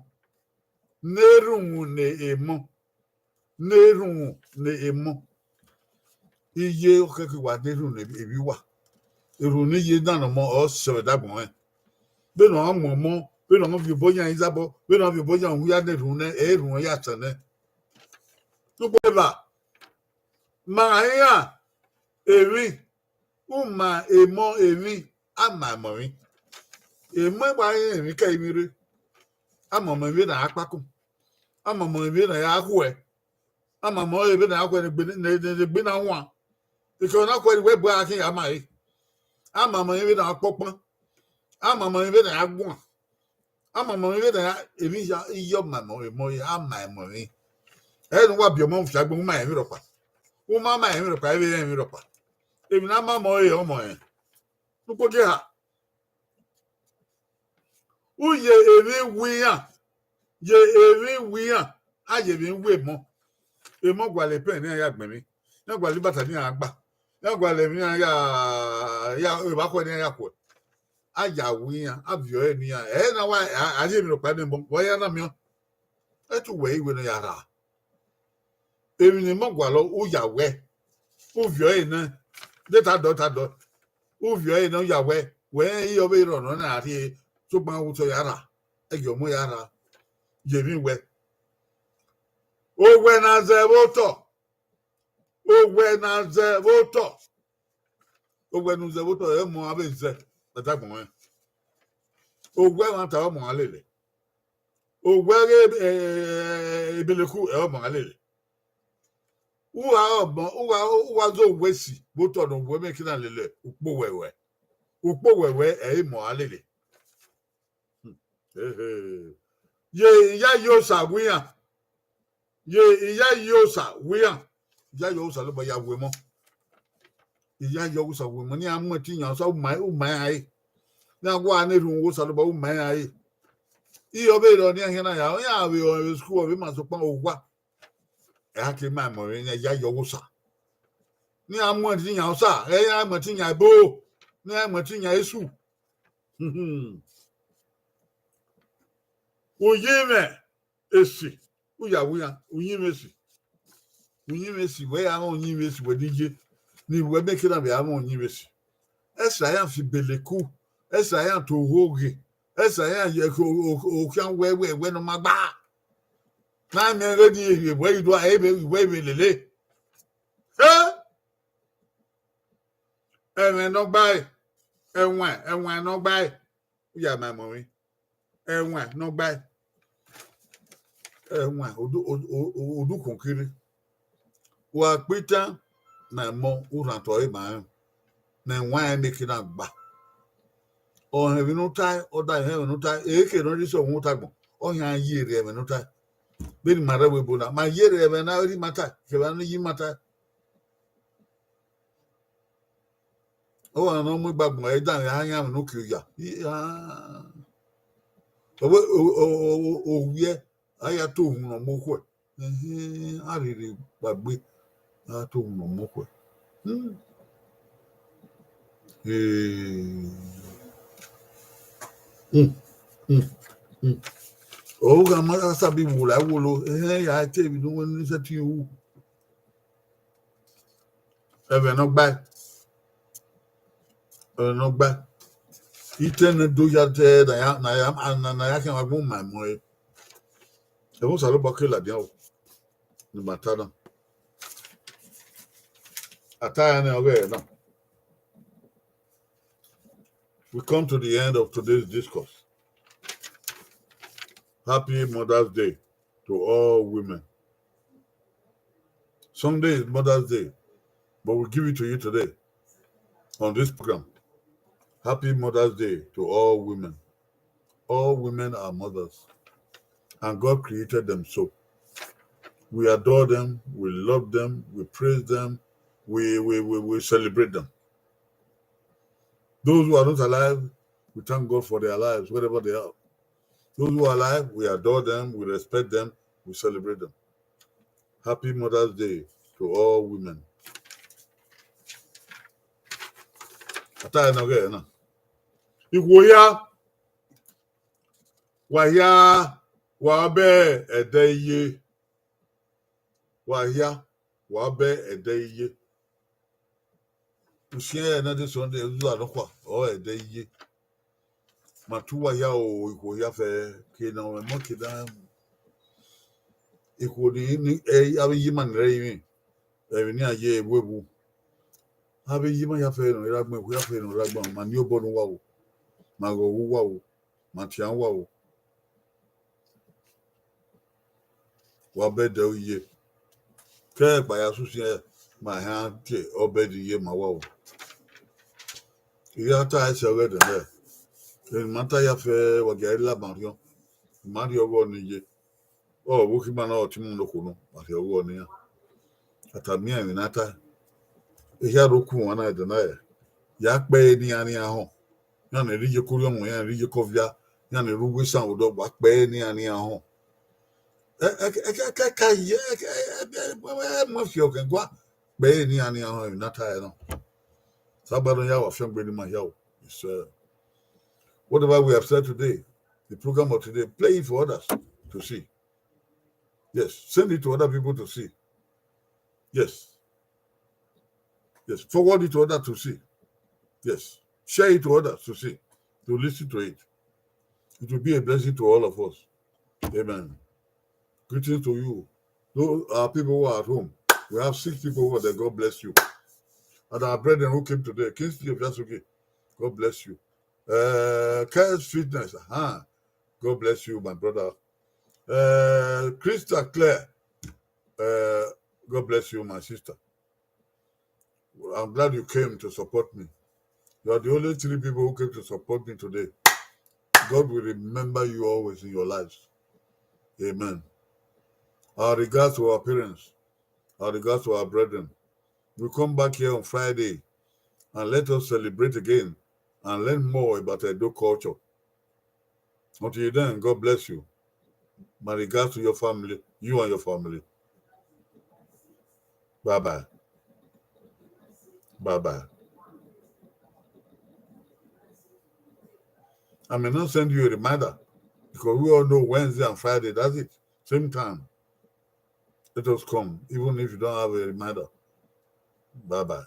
ne erhunmwu ne emọ, ne erhunmwu ne emọ. Iye ọkhẹke wa ne erhunmwu ne emwi uwa. Erhunmwu ne iye na ne ọmọ, ọ sẹ vbe ẹdagbọn rẹn. Vbene ọ mu ọmọ, vbene ọ viọ obọ yan izabọ, vbene ọ viọ obọ yan uhia ne erhunmwu nẹ, erhunmwu ya sẹ nẹ. Sokpan eva, ma iran emwi, u ma emọ emwi, a ma emọ emwi. Emọ wa rẹn emwi ke emwi rre, a ma ọmọ emwi na a kpakun. A ma mọ emwi vbene a ya khuẹ. A ma mọ emwi vbene a ya khuẹ ne egbe, ne, ne, ne egbe na wan. Because na khuẹ ne wẹ bu a khin ya ma re. A ma mọ emwi vbene a kpọkpan. A ma mọ emwi vbene a guan. A ma mọ emwi vbene a, emwi ya, iyọ ma mọ, emọ ya, a ma mọ emwi. Ẹ ne uwa biẹ ọmọ fiagbe, u ma emwi rhọkpa. U ma ma emwi rhọkpa, ẹ vbe rẹn emwi rhọkpa. Emwi ne a ma mọ ẹre ọmọ rẹn. Ne ukpo gie ha. U ye emwi wu iran, ye emwi wu iran, a ye emwi wu emọ. Emọ gualọ epẹn ne iran ya gbẹn emwi, iran gualọ ibata ne iran gba, iran gualọ emwi ne iran ya, ya, evba khuẹ ne iran ya khuẹ. A ya wu iran, a viọ ẹre ne iran, ẹ na wa, a, a rhie emwi rhọkpa ne emọ, wa ya na miẹn. Ẹ te uwẹ iwe ne ọ ya rra. Emwi ne emọ gualọ, u ya wẹ, u viọ ẹre nẹ, de ta dọ, ta dọ, u viọ ẹre nẹ, u ya wẹ, wẹ rẹn iye ọvbehe rrọọ nọ na rhie, sokpan u tọ ya rra, ẹgiọ mu ya rra, ye emwi wẹ. Owẹ na zẹ vbe otọ, owẹ na zẹ vbe otọ, owẹ ne u zẹ vbe otọ, ẹ mọ avbe zẹ, ẹdagbọn rẹn. Owẹ mwa ta ọmọ a lele. Owẹ ghe, eh, ebeleku, ẹ ọmọ a lele. Uwa ọmọ, uwa, uwa zẹ owẹ si, vbe otọ ne owẹ mẹ kina lele, ukpo wẹwẹ. Ukpo wẹwẹ, ẹ i mọ a lele. Hmm. Ehe. Ye iya ye osa wu iran. Ye iya ye osa wu iran. Iya ye osa lobọ ya wu emọ. Iya ye osa wu emọ. Ne iran mu ẹtin yan osa, u ma, u ma iran re. Ne iran wa ne erhunmwu osa lobọ, u ma iran re. Iye ọvbehe rrọọ ne iran khian na ya, iran vbe ọnrẹn vbe school, ọ vbe ma sokpan owa. Ẹ a ke ma emọ rẹ, ne iran ya ye ọghe osa. Ne iran mu ẹtin yan osa, ẹ iran mu ẹtin yan ebo, ne iran mu ẹtin yan esu. Uyinmwẹ esi, u ya wu iran, uyinmwẹ esi. Uyinmwẹ esi, wẹ ya mwẹ uyinmwẹ esi, wẹ ni ye, ne wẹ mẹ kena vbe a mwẹ uyinmwẹ esi. Ẹsa iran fi beleku, ẹsa iran to ohoghe, ẹsa iran ye okhian wẹ, wẹ, wẹ ne ọ ma gba. Na miẹn ghe ni ewẹ i do a, ewẹ, ewẹ i vbe lele. Ẹ? Ẹmwẹ ne ọ gbae, ẹwaẹn, ẹwaẹn ne ọ gbae, u ya ma emọ mwẹ. Ẹwaẹn ne ọ gbae, ẹwaẹn, odu, o, o, o, odukhunmwu kiri. Wa kpe itan, ma emọ, u rhan otọ ẹre ma rẹn, ne ẹwaẹn ẹre mẹ kena gba. Ọ họn ẹmwẹ ne u tae, ọ da họn ẹmwẹ ne u tae, ehe ke ne ọ rhie sẹ ọmwa ota agbọn, ọ khian ye rre ẹmwẹ ne u tae. Vbene ima rre ẹvbo ebo na, ma ye rre ẹmwẹ ne a rhie ima tae, kevbe ne iye ima tae. Ọ wa ne ọ mu egbe agbọn, ẹ i danmwehọ, a yan ẹmwẹ ne u ke oya. I, ah. Ọ wẹ, o, o, o, o, owiẹ, a ya to uhunmwu ne ọ mu okhuẹ. Ẹhẹn, a rherhe kpaegbe, a to uhunmwu ne ọ mu okhuẹ. Hmm. Eh. Hmm, hmm, hmm. Ọ gha ma sabi wola wolo, ẹhẹn, ya te emwi ne u wẹ ne u sẹtin ru. Ẹmwẹ ne ọ gbae. Ẹmwẹ ne ọ gbae. Itẹn ne do ya te na ya, na ya, na, na ya khian wa gbẹn ma emọ ẹre. Ẹmwẹ Osanobua ke ladian o. Ne ima ta na. A ta ẹre nẹ, ọghe ẹre na. We come to the end of today's discourse. Happy Mother's Day to all women. Sunday is Mother's Day, but we give it to you today on this program. Happy Mother's Day to all women. All women are mothers, and God created them so. We adore them, we love them, we praise them, we, we, we, we celebrate them. Those who are not alive, we thank God for their lives, wherever they are. Those who are alive, we adore them, we respect them, we celebrate them. Happy Mother's Day to all women. A ta ẹre ne ọghe ẹre na. Ikhuo hia, wa hia, wa bẹ ẹdẹ iye. Wa hia, wa bẹ ẹdẹ iye. Usiẹn ẹre ne de Sunday, uzu anọkhua, ọ ẹdẹ iye. Ma tu uwa hia o, ikhuo hia fẹ, ke ne ọ mwẹ emọ ke na, ikhuo ni, ni, ẹ, avbe iye ima ni rre ẹrinmwi, emwi ne iran ye vbe evbu. Avbe iye ima hia fẹ ne ọ rre agbọn, ikhuo hia fẹ ne ọ rre agbọn, ma ni obọ ne uwa o, ma ghọghọ uwa o, ma tian uwa o. wa bẹdẹ ye. Kẹ ẹgba ya susiẹn ma hia tie ọbẹdẹ ye ma wa o. I ya ta ẹse ọghẹdẹ nẹ, emwi ma ta ya fẹ wa gia la ma rhiọn, ma rhie ọghọ ni ye. Ọ vbe okhi ma na ọtẹn mu nokhuo nọ, ma rhie ọghọ ne iran. A ta miẹn emwi ne a ta. Ehia rre oku wan na ẹdẹ na, ya kpẹ ẹre ne iran, ne iran họn. Iran ni rre iye ke orhiọn, iran ni rre iye ke ọvia, iran ni rre uwu isan odọ, wa kpẹ ẹre ne iran, ne iran họn. Ẹkẹkẹka ye, ẹ mu ẹfiọ kẹ gua, kpẹ ẹre ne iran, ne iran họn emwi ne a ta ẹre na. Sagba nọ ya wa fiangbe ne ima hia o. It's, uh, whatever we have said today, the program of today, play it for others to see. Yes, send it to other people to see. Yes. Yes, forward it to others to see. Yes, share it to others to see, to listen to it. It will be a blessing to all of us. Amen. Greetings to you. Those are people who are at home. We have six people over there. God bless you. And our brethren who came today, Kingsley Ofiasuke, God bless you. Uh, Cares Fitness, uh-huh. God bless you, my brother. Uh, Crystal Clear, uh, God bless you, my sister. I'm glad you came to support me. You are the only three people who came to support me today. God will remember you always in your lives. Amen. Our regards to our parents. Our regards to our brethren. We come back here on Friday and let us celebrate again and learn more about Edo culture. Until then, God bless you. My regards to your family, you and your family. Bye bye. Bye bye. I may not send you a reminder because we all know Wednesday and Friday, that's it. Same time. Let us come, even if you don't have a reminder. Bye bye.